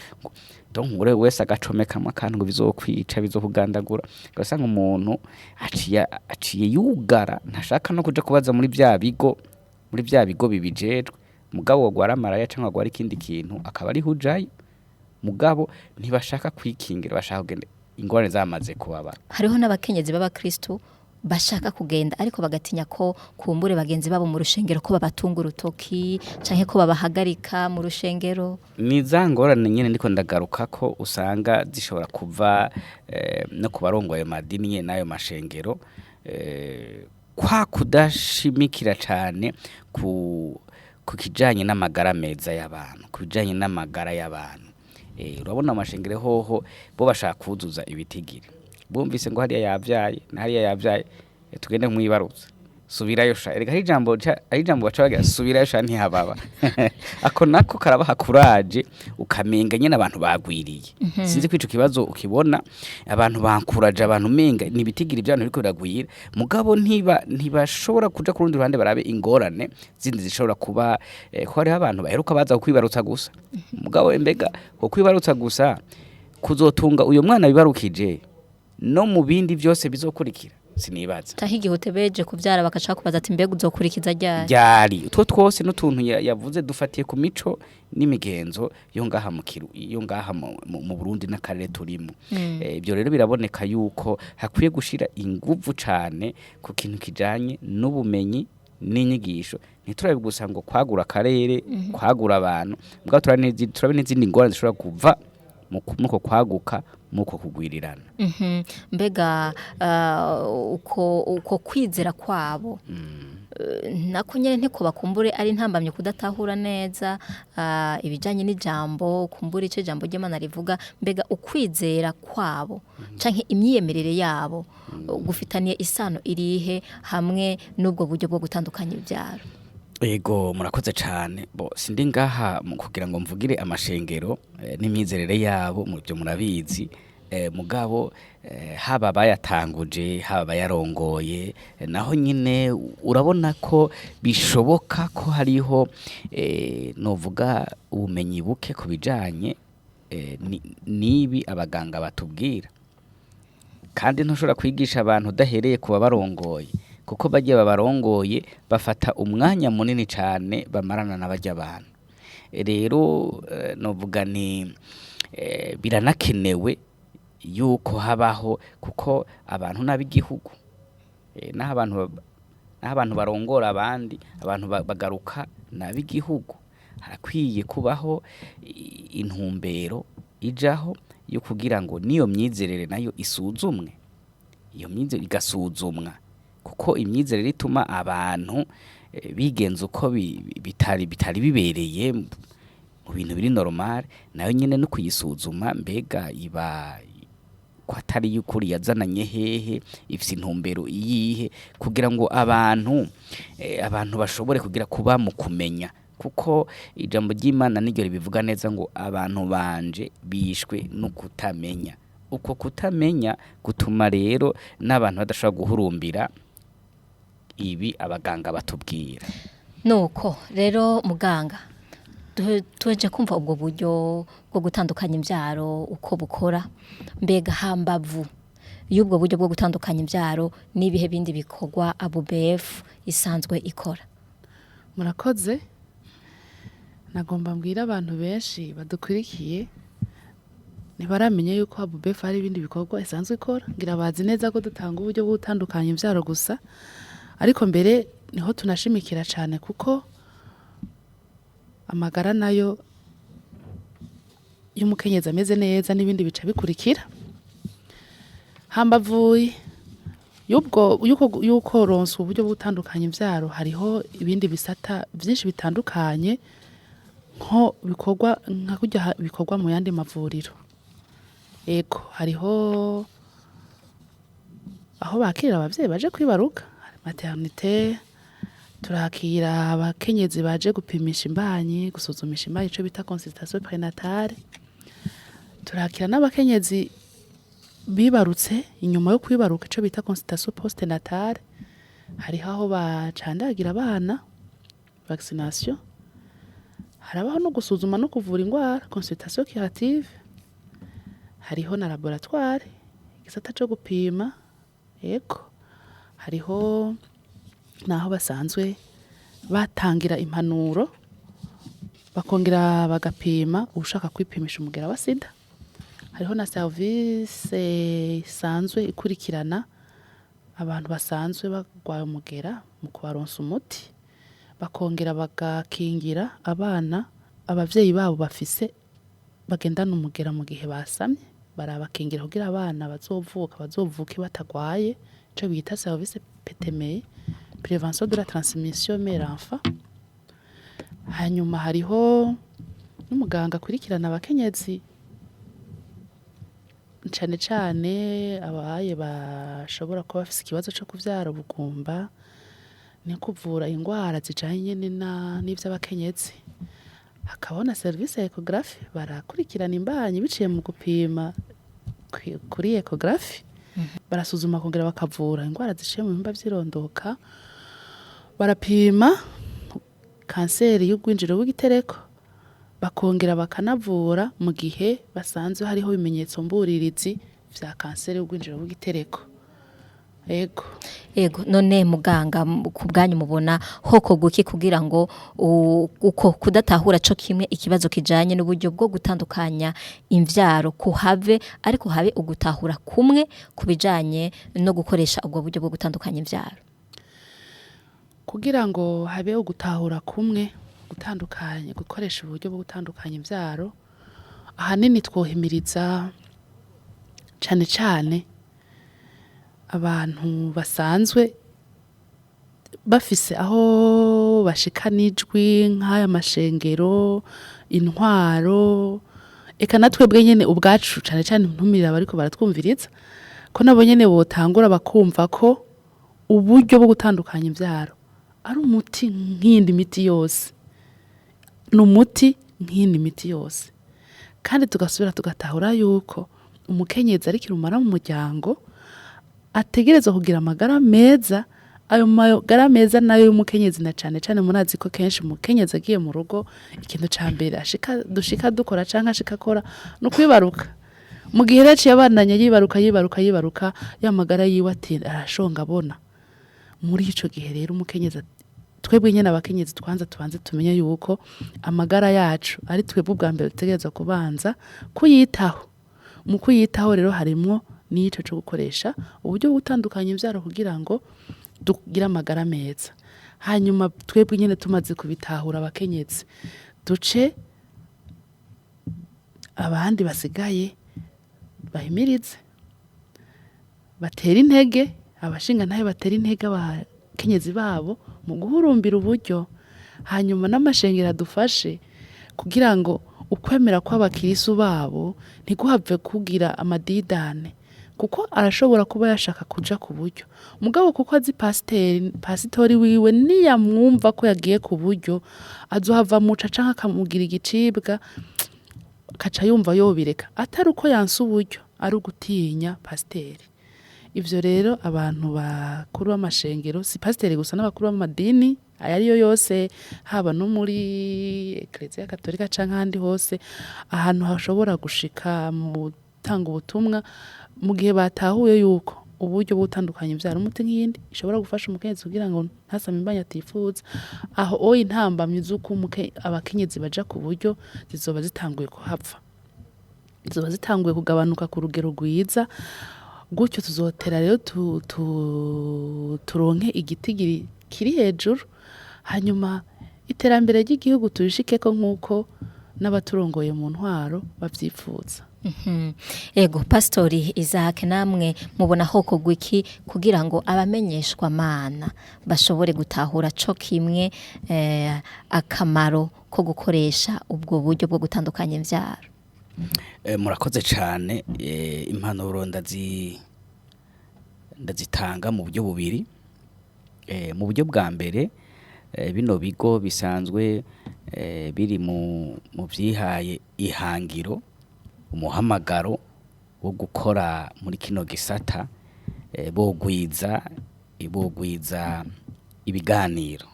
Donc ure wese agacomekamwo akantu ngo bizokwica, bizokugandagura. Ugasanga umuntu aciye yugara, ntashaka no kuja kubaza muri vya bigo bibijejwe. Mugabo wogwara maraya canke wagwara ikindi kintu, akaba ariho ujayo. Mugabo ntibashaka kwikingira, bashaka kugenda ingorane zamaze kubaba. Hariho n'abakenyezi b'abakristo bashaka kugenda, ariko bagatinya ko kumbure bagenzi babo mu rushengero ko babatunga urutoki canke ko babahagarika mu rushengero. Ni za ngorane nyene ndiko ndagaruka ko usanga zishobora kuva no ku barongoye amadini nyene n'ayo mashengero, kwa kudashimikira cane ku kijanye n'amagara meza y'abantu, ku bijanye n'amagara y'abantu. Urabona amashengero hoho bo bashaka kuzuza ibitigiri. Bumvise ngo hariya yavyaye na hariya yavyaye, tugende mwibarutse, subirayo sha. Erega hari ijambo baca bagira: "Subirayo sha, ntihababa." Ako nako karabaha kuraje, ukamenga nyene abantu bagwiriye. Sinzi ko ico kibazo ukibona. Abantu bankuraje abantu, menga ni ibitigiri by'abantu biriko biragwira, mugabo ntibashobora kuja ku rundi ruhande barabe ingorane zindi zishobora kuba, ko hariho abantu baheruka baza kwibarutsa gusa. Mugabo mbega ko kwibarutsa gusa kuzotunga uyo mwana bibarukije no mu bindi byose bizokurikira? Sinibaza. Canke igihe utebeje kuvyara, bakaca kubaza ati: "Mbega uzokurikiza ryari?" Ryari? Utwo twose n'utuntu yavuze dufatiye ku mico n'imigenzo yo ngaha mu kiru, yo ngaha mu Burundi n'akarere turimo. Ibyo rero biraboneka yuko hakwiye gushira inguvu cane ku kintu kijanye n'ubumenyi n'inyigisho. Ntiturabe gusa ngo kwagura akarere, kwagura abantu, mugabo turabe n'izindi ngorane zishobora kuva muko kwaguka, muko kugwirirana. Mbega uko kwizera kwabo nako nyene ntiko bakumbure ari ntambamye kudatahura neza ibijanye n'ijambo, kumbure ico ijambo ry'Imana rivuga? Mbega ukwizera kwabo canke imyiyemerere yabo gufitaniye isano irihe hamwe n'ubwo buryo bwo gutandukanya ivyaro? Ego, murakoze cane. Bo sindi ngaha mu kugira ngo mvugire amashengero n'imyizerere yabo, mu byo murabizi. Mugabo haba abayatanguje, haba abayarongoye, naho nyine urabona ko bishoboka ko hariho novuga ubumenyi buke ku bijanye n'ibi abaganga batubwira. Kandi ntushobora kwigisha abantu udahereye ku babarongoye, kuko bagiye babarongoye bafata umwanya munini cane bamarana n'abarya abantu. Rero novuga ni biranakenewe yuko habaho, kuko abantu n'ab'igihugu, naho abantu barongora abandi, abantu bagaruka n'ab'igihugu. Harakwiye kubaho intumbero ijaho yo kugira ngo niyo myizerere nayo isuzumwe, iyo myizerere igasuzumwa, kuko imyizerere ituma abantu bigenza uko bitari bibereye mu bintu biri normal, nayo nyene no kuyisuzuma, mbega iba ko atari y'ukuri, yazananye hehe, ifise intumbero iyihe, kugira ngo abantu bashobore kugira kuba mu kumenya, kuko ijambo ry'Imana niryo ribivuga neza ngo abantu banje bishwe no kutamenya. Uko kutamenya gutuma rero n'abantu badashobora guhurumbira ibi abaganga batubwira. Nuko rero muganga, tuheje kumva ubwo buryo bwo gutandukanya imbyaro uko bukora. Mbega hambavu y'ubwo buryo bwo gutandukanya imbyaro, n'ibihe bindi bikorwa ABUBEF isanzwe ikora? Murakoze. Nagomba mbwira abantu benshi badukurikiye ntibaramenya yuko ABUBEF hari ibindi bikorwa isanzwe ikora. Ngira bazi neza ko dutanga uburyo bwo gutandukanya imbyaro gusa, ariko mbere niho tunashimikira cyane, kuko amagara nayo y'umukenyezi ameze neza n'ibindi bica bikurikira. Hambavu y'ubwo yuko ronswa uburyo bwo gutandukanya imbyaro, hariho ibindi bisata byinshi bitandukanye nko bikorwa nka kurya bikorwa mu yandi mavuriro. Ego, hariho aho bakirira abavyeyi baje kwibaruka, hari maternité. Turakira abakenyezi baje gupimisha imbanyi, gusuzumisha imbanyi, ico bita consultation prénatale. Turakira n'abakenyezi bibarutse, inyuma yo kwibaruka, ico bita consultation postnatale. Hariho aho bacandagira abana, vaccination. Harabaho no gusuzuma no kuvura ingwara, consultation curative. Hariho na laboratoire, igisata co gupima. Ego, hariho naho basanzwe batangira impanuro, bakongera bagapima ushaka kwipimisha umugera wa sida. Hariho na service isanzwe ikurikirana abantu basanzwe bagwaye umugera mu kubaronsa umuti, bakongera bagakingira abana abavyeyi babo bafise bagendana umugera. Mu gihe basamye barabakingira kugira abana bazovuka bazovuke batagwaye, ico bita service PTME, prévention de la transmission mère enfant. Hanyuma hariho n'umuganga akurikirana abakenyezi, cane cane abaye bashobora kuba bafise ikibazo co kuvyara ubugumba, ni kuvura ingwara zijanye nyene n'ivy'abakenyezi. Hakabaho na service ya échographie, barakurikirana imbanyi biciye mu gupima kuri échographie. Barasuzuma kongera bakavura ingwara ziciye mu bihimba vy'irondoka. Barapima kanseri y'ugwinjiro w'igitereko, bakongera bakanavura mu gihe basanzwe hariho ibimenyetso mburirizi vya kanseri y'ugwinjiro w'igitereko. Ego. Ego, none muganga, ku bwanyu mubona hoko guki kugira ngo uko kudatahura co kimwe ikibazo kijanye n'uburyo bwo gutandukanya imvyaro kuhave, ariko habe ugutahura kumwe kubijanye no gukoresha ubwo buryo bwo gutandukanya imvyaro? Kugira ngo habe ugutahura kumwe gutandukanye gukoresha uburyo bwo gutandukanya imvyaro, ahanini twohimiriza cane cane abantu basanzwe bafise aho bashikana ijwi, nk'aya mashengero, intwaro, eka natwebwe nyene ubwacu. Cane cane ntumirira abariko baratwumviriza ko nabo nyene botangura bakumva ko uburyo bwo gutandukanya imvyaro ari umuti nk'iyindi miti yose, ni umuti nk'iyindi miti yose. Kandi tugasubira tugatahura yuko umukenyezi ari kirumara mu muryango, ategerezwa kugira amagara meza. Ayo magara meza nayo y'umukenyezi, na cane cane murazi ko kenshi umukenyezi agiye mu rugo, ikintu ca mbere ashika dushika dukora canke ashika akora ni ukwibaruka. Mu gihe rero aciye abandanya yibaruka, yibaruka, yibaruka, ya magara yiwe ati arashonga abona. Muri ico gihe rero umukenyezi, twebwe nyene abakenyezi twanza tubanze tumenye yuko amagara yacu ari twebwe ubwa mbere dutegerezwa kubanza kuyitaho. Mu kuyitaho rero harimwo n'ico co gukoresha uburyo bwo gutandukanya imvyaro kugira ngo tugire amagara meza. Hanyuma twebwe nyene tumaze kubitahura abakenyezi, duce abandi basigaye bahimirize, batera intege abashingantahe, batera intege abakenyezi. abakenyezi babo mu guhurumbira uburyo, hanyuma n'amashengero adufashe kugira ngo ukwemera kw'abakirisu babo ntiguhave kugira amadidane, kuko arashobora kuba yashaka kuja ku buryo, mugabo kuko azi pasitori wiwe niyamwumva ko yagiye ku buryo azohava amuca canke akamugira igicibwa, akaca yumva yobireka, atari uko yanse uburyo, ari ugutinya pasiteri. Ivyo rero abantu bakuru b'amashengero, si pasiteri gusa, n'abakuru b'amadini ayo ariyo yose, haba no muri Eklezia Katolika canke ahandi hose, ahantu hashobora gushika mu gutanga ubutumwa, mu gihe batahuye yuko uburyo bwo gutandukanya ivyaro umuti nk'iyindi ishobora gufasha umukenyezi kugira ngo ntasame imbanyi atifuza, aho oya intambamyi z'uko abakenyezi baja ku buryo zizoba zitanguye kuhava, zizoba zitanguye kugabanuka ku rugero rwiza. Gutyo tuzotera rero turonke igitigiri kiri hejuru, hanyuma iterambere ry'igihugu turishikeko nk'uko n'abaturongoye mu ntwaro bavyifuza. Ego Pastori Isaac, namwe mubona ho kugwa iki kugira ngo abamenyeshwa mana bashobore gutahura co kimwe akamaro ko gukoresha ubwo buryo bwo gutandukanya imvyaro? Murakoze cane. Impanuro ndazitanga mu buryo bubiri. Mu buryo bwa mbere, bino bigo bisanzwe biri mu vyihaye ihangiro, umuhamagaro wo gukora muri kino gisata, bogwiza ibiganiro.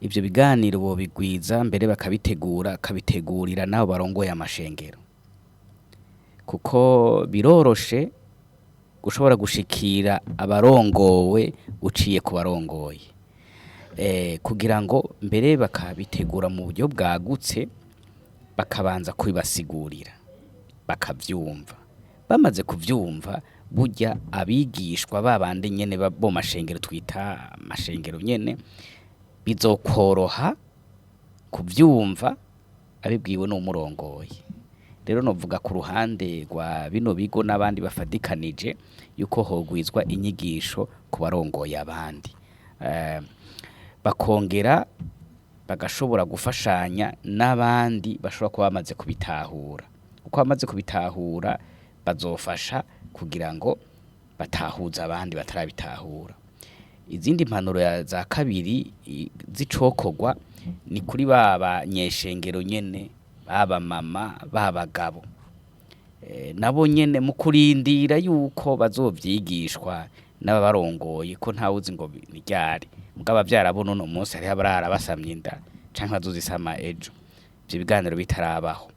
Ivyo biganiro bobigwiza mbere bakabitegura, bakabitegurira n'abo barongoye amashengero, kuko biroroshe gushobora gushikira abarongowe uciye ku barongoye, kugira ngo mbere bakabitegura mu buryo bwagutse, bakabanza kubibasigurira bakavyumva. Bamaze kuvyumva, burya abigishwa babandi nyene bo mashengero twita amashengero nyene, bizokoroha kuvyumva abibwiwe n'umurongoye. Rero novuga ku ruhande rwa bino bigo n'abandi bafadikanije yuko hogwizwa inyigisho ku barongoye abandi, bakongera bagashobora gufashanya n'abandi bashobora kuba bamaze kubitahura. Uko bamaze kubitahura bazofasha kugira ngo batahuze abandi batarabitahura. Izindi mpanuro za kabiri z'icokorwa ni kuri ba banyeshengero nyene, baba mama babagabo, nabo nyene mu kurindira yuko bazovyigishwa n'ababarongoye, ko ntawuzi ngo ni ryari, mugabo abavyara bo n'uno munsi hariho abarara basamye inda canke bazozisama ejo, ivyo biganiro bitarabaho.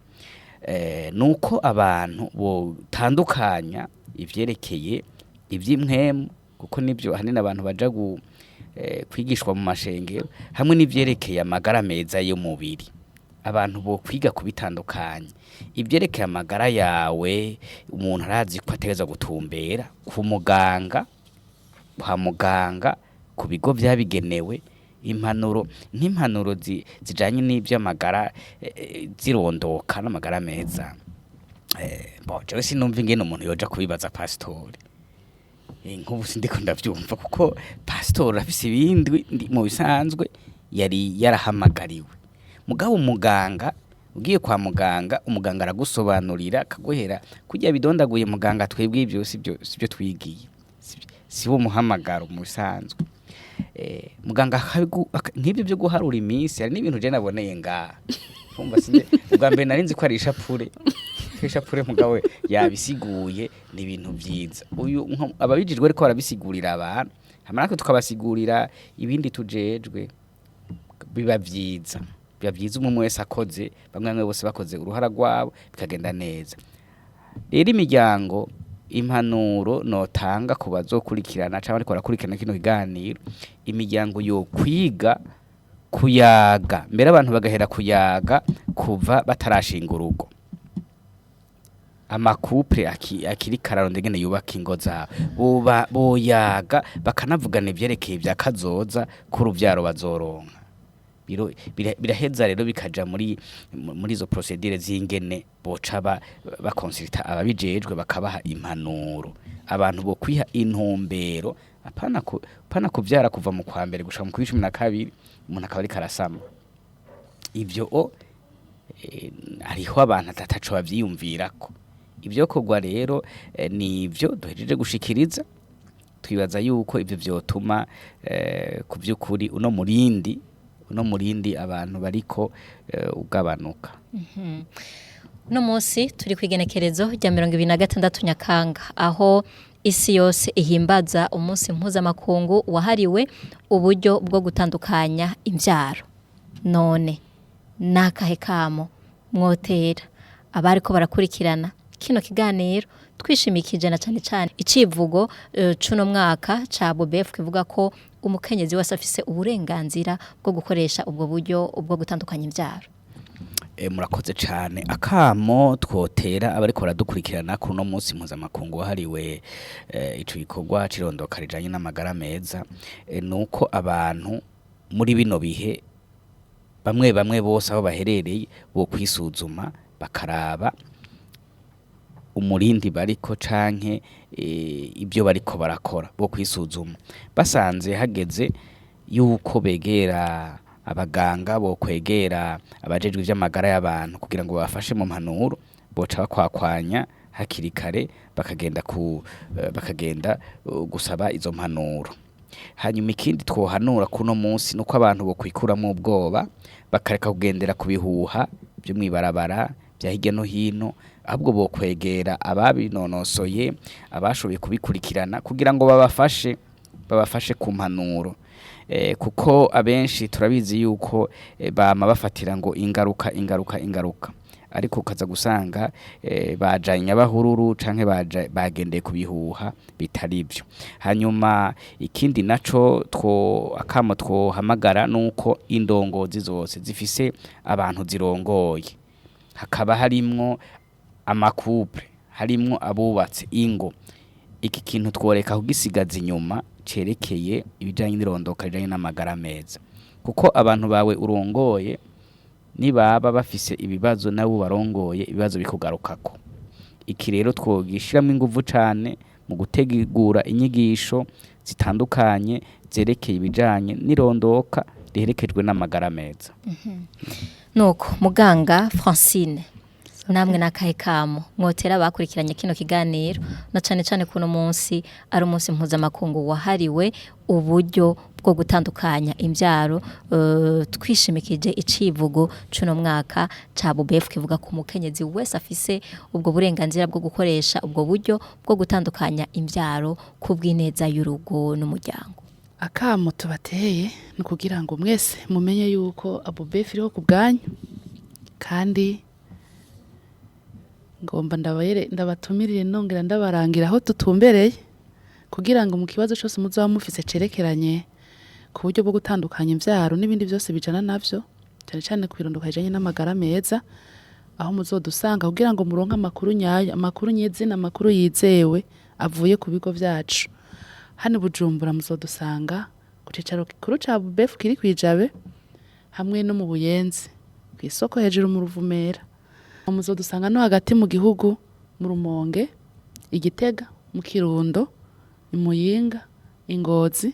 Nuko abantu botandukanya ivyerekeye ivy'impwemu, kuko nivyo ahanini abantu baja kwigishwa mu mashengero, hamwe n'ivyerekeye amagara meza y'umubiri. Abantu bokwiga kubitandukanya. Ivyerekeye amagara yawe, umuntu arazi ko ategerezwa gutumbera ku muganga, kwa muganga, ku bigo vyabigenewe. Impanuro nk'impanuro zijanye n'ivy'amagara zirondoka n'amagara meza, bo jewe sinumva ingene umuntu yoja kubibaza pasitori. Nk'ubu sindiko ndavyumva, kuko pasitori afise ibindi mu bisanzwe yari yarahamagariwe. Mugabo umuganga, ugiye kwa muganga, umuganga aragusobanurira akaguhera kurya bidondaguye. Muganga twebwe ivyo sivyo twigiye, si wo muhamagaro mu bisanzwe. Muganga nk'ivyo vyo guharura iminsi, hari n'ibintu je naboneye ngaha. Urumva sinje, ubwa mbere nari nzi ko ari ishapure, mugabo yabisiguye, ni ibintu vyiza. Uyu ababijijwe ariko barabisigurira abantu, hama natwe tukabasigurira ibindi tujejwe, biba vyiza. Biba vyiza umwe wese akoze, bamwe bose bakoze uruhara rwabo, bikagenda neza. Rero imiryango, impanuro notanga ku bazokurikirana canke bariko barakurikirana kino kiganiro, imiryango yo kwiga kuyaga mbere, abantu bagahera kuyaga kuva batarashinga urugo. Amakupure akiri kararondera ingene yubaka ingo zabo, boyaga bakanavugana ivyerekeye ivya kazoza k'uruvyaro bazoronka. Biraheza rero bikaja muri izo procedure z'ingene boca bakonsulta ababijejwe bakabaha impanuro. Abantu bo kwiha intumbero Apana kuvyara kuva mu kwa mbere gushika mu kwa 12 umuntu akaba ariko arasama. Ivyo hariho abantu atataco bavyiyumvirako. Ivyo kogwa rero ni ivyo duhejeje gushikiriza. Twibaza yuko ivyo vyotuma ku vy'ukuri uno murindi abantu bariko ugabanuka. Uno munsi turi ku igenekerezo rya 26 Nyakanga, aho isi yose ihimbaza umunsi mpuzamakungu wahariwe uburyo bwo gutandukanya imbyaro. None n'akahe kamo mwotera abariko barakurikirana kino kiganiro, twishimikije na cane cane icivugo c'uno mwaka ca ABUBEF, kivuga ko umukenyezi wese afise uburenganzira bwo gukoresha ubwo buryo bwo gutandukanya imbyaro? Murakoze cane. Akamo twotera abariko baradukurikirana kuri uno munsi mpuzamakungu wahariwe ico gikorwa c'irondoka rijanye n'amagara meza, nuko abantu muri bino bihe bamwe bamwe bose aho baherereye bo kwisuzuma, bakaraba umurindi bariko canke ibyo bariko barakora. Bo kwisuzuma, basanze hageze yuko begera abaganga, bo kwegera abajejwe ivy'amagara y'abantu kugira ngo babafashe mu mpanuro, boca bakwakwanya hakiri kare, bakagenda gusaba izo mpanuro. Hanyuma ikindi twohanura kuno munsi nuko abantu bokwikuramwo ubwoba, bakareka kugendera ku bihuha vyo mw'ibarabara vya hirya no hino, ahubwo bokwegera ababinonosoye, abashoboye kubikurikirana, kugira ngo babafashe ku mpanuro, kuko abenshi turabizi yuko bama bafatira ngo ingaruka, ingaruka, ingaruka, ariko ukaza gusanga bajanye nyabahururu canke bagendeye ku bihuha bitari ivyo. Hanyuma ikindi naco two akamo twohamagara nuko indongozi zose zifise abantu zirongoye, hakaba harimwo ama couples, harimwo abubatse ingo, iki kintu tworeka kugisigaza inyuma cerekeye ibijanye n'irondoka rijanye n'amagara meza, kuko abantu bawe urongoye nibaba bafise ibibazo, nabo barongoye ibibazo bikugarukako. Iki rero twogishiramwo inguvu cane mu gutegura inyigisho zitandukanye zerekeye ibijanye n'irondoka riherekejwe n'amagara meza. Nuko muganga Francine, namwe nakahe kamo mwotera abakurikiranye kino kiganiro, na cane cane kuno munsi ari umunsi mpuzamakungu wahariwe uburyo bwo gutandukanya imbyaro, twishimikije icivugo cuno mwaka ca ABUBEF, kivuga ko umukenyezi wese afise ubwo burenganzira bwo gukoresha ubwo buryo bwo gutandukanya imbyaro kubw'ineza y'urugo n'umuryango? Akamo tubateye ni ukugira ngo mwese mumenye yuko ABUBEF iriho ku bwanyu, kandi ngomba ndabatumirire, nongera ndabarangira aho tutumbereye, kugira ngo mu kibazo cyose muzaba mufise cerekeranye ku buryo bwo gutandukanya imvyaro n'ibindi byose bijana navyo, cyane cyane kwirondoka rijanye n'amagara meza, aho muzodusanga kugira ngo muronke amakuru nyayo, amakuru nyezina, amakuru yizewe avuye ku bigo vyacu. Hano i Bujumbura muzodusanga ku cicaro gikuru ca ABUBEF kiri kw'ijabe, hamwe no mu Buyenzi kw'isoko hejuru mu Ruvumera. Muzodusanga no hagati mu gihugu mu Rumonge, Igitega, mu Kirundo, i Muyinga, i Ngozi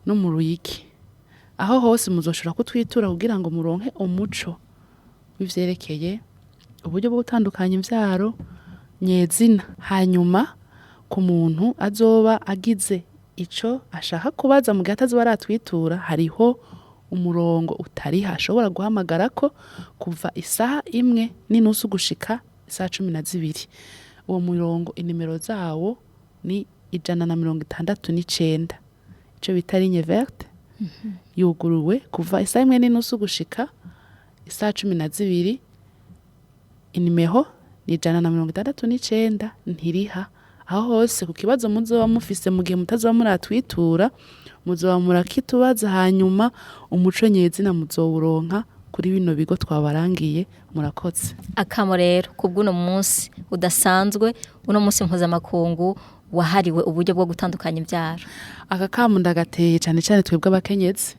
no mu Ruyigi. Aho hose muzoshobora kutwitura kugira ngo muronke umuco w'ivyerekeye uburyo bwo gutandukanya imvyaro nyezina. Hanyuma ku muntu azoba agize ico ashaka kubaza mu gihe atazoba aratwitura, hariho umurongo utariha ashobora guhamagarako kuva isaha 1:30 gushika isaha 12. Uwo murongo, inimero zawo ni 169, ico bita ligne verte, yuguruwe kuva isaha 1:30 gushika isaha 12. Inimero ni 169, ntiriha. Aho hose ku kibazo muzoba mufise mu gihe mutazoba muratwitura, muzoba murakitubaza, hanyuma umuco nyezina muzowuronka kuri bino bigo twabarangiye. Murakoze. Akamo rero kubw'uno munsi udasanzwe, uno munsi mpuzamakungu wahariwe uburyo bwo gutandukanya imbyaro? Aka kamo ndagateye cyane cyane twebwe abakenyezi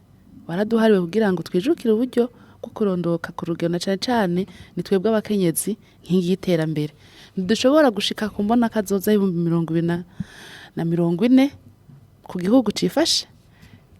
waraduhariwe kugira ngo twijukire uburyo bwo kurondoka ku rugero, na cyane cyane ni twebwe abakenyezi nkingi y'iterambere. Ntidushobora gushika ku mbona kazoza 2040. ku gihugu cifashe,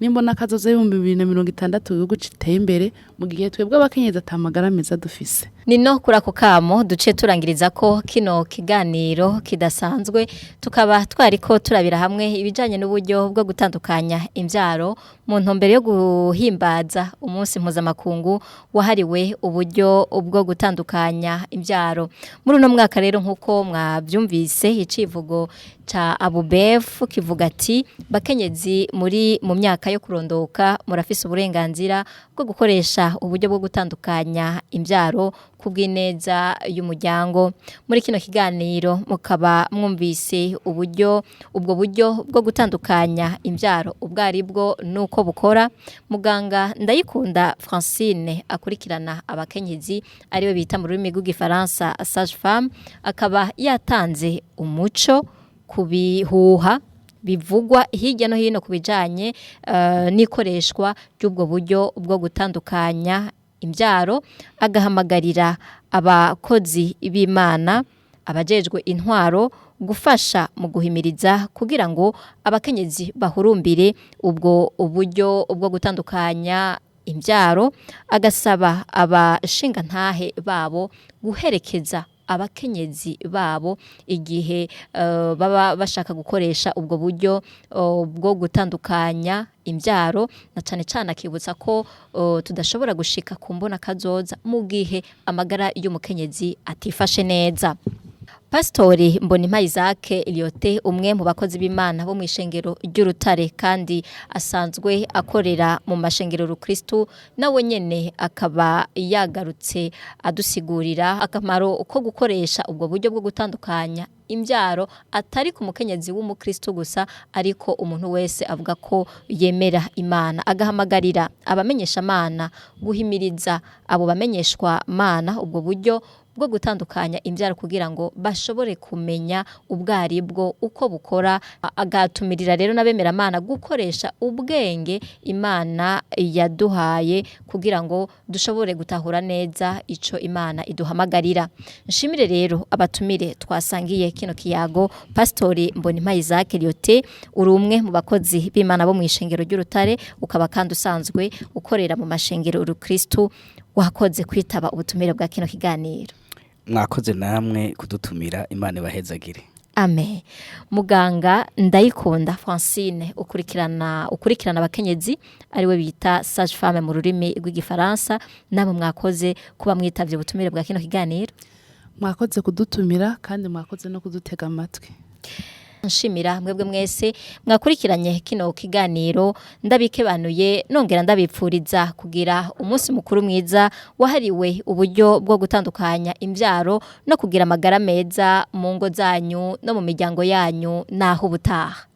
nimbona kazoza 2060 igihugu giteye imbere, mu gihe twebwe abakenyezi ata magara meza dufise. Ni no kuri ako kamo duce turangiriza ko kino kiganiro kidasanzwe, tukaba twariko turabira hamwe ibijanye n'uburyo bwo gutandukanya imbyaro mu ntumbero yo guhimbaza umunsi mpuzamakungu wahariwe uburyo bwo gutandukanya imbyaro. Muri uno mwaka rero, nk'uko mwabyumvise, icivugo ca ABUBEF kivuga ati: "Bakenyezi muri mu myaka yo kurondoka, murafise uburenganzira bwo gukoresha uburyo bwo gutandukanya imbyaro kubw'ineza y'umuryango." Muri kino kiganiro mukaba mwumvise uburyo ubwo buryo bwo gutandukanya imbyaro ubwo ari bwo nuko bukora. Muganga Ndayikunda Francine akurikirana abakenyezi, ariwe bita mu rurimi rw'igifaransa sage femme, akaba yatanze umuco ku bihuha bivugwa hirya no hino ku bijanye n'ikoreshwa ry'ubwo buryo bwo gutandukanya imbyaro, agahamagarira abakozi b'Imana, abajejwe intwaro gufasha mu guhimiriza kugira ngo abakenyezi bahurumbire ubwo uburyo bwo gutandukanya imbyaro, agasaba abashingantahe babo guherekeza abakenyezi babo igihe baba bashaka gukoresha ubwo buryo bwo gutandukanya imbyaro, na cane cane akibutsa ko tudashobora gushika ku mbona kazoza mu gihe amagara y'umukenyezi atifashe neza. Pastori Mbonimpa Isaac Lyote, umwe mu bakozi b'Imana bo mu ishengero ry'Urutare kandi asanzwe akorera mu mashengero rukristu, nawe nyene akaba yagarutse adusigurira akamaro ko gukoresha ubwo buryo bwo gutandukanya imbyaro, atari ku mukenyezi w'umukristo gusa, ariko umuntu wese avuga ko yemera Imana, agahamagarira abamenyesha mana guhimiriza abo bamenyeshwa mana ubwo buryo bwo gutandukanya imbyaro kugira ngo bashobore kumenya ubwaribwo, uko bukora, agatumirira rero n'abemeramana gukoresha ubwenge Imana yaduhaye kugira ngo dushobore gutahura neza ico Imana iduhamagarira. Nshimire rero abatumire twasangiye kino kiyago. Pastori Mbonimpa Isaac Lyote, uri umwe mu bakozi b'Imana bo mu ishengero ry'Urutare, ukaba kandi usanzwe ukorera mu mashengero urukristu, wakoze kwitaba ubutumire bwa kino kiganiro. Mwakoze namwe kudutumira, Imana ibahezagire. Amen. Muganga Ndayikunda Francine, ukurikirana abakenyezi, ariwe bita sage femme mu rurimi rw'igifaransa, namwe mwakoze kuba mwitavye ubutumire bwa kino kiganiro. Mwakoze kudutumira kandi mwakoze no kudutega amatwi. Nshimira mwebwe mwese mwakurikiranye kino kiganiro, ndabikebanuye nongera ndabipfuriza kugira umunsi mukuru mwiza wahariwe uburyo bwo gutandukanya imbyaro no kugira amagara meza mu ngo zanyu no mu miryango yanyu. Naho ubutaha.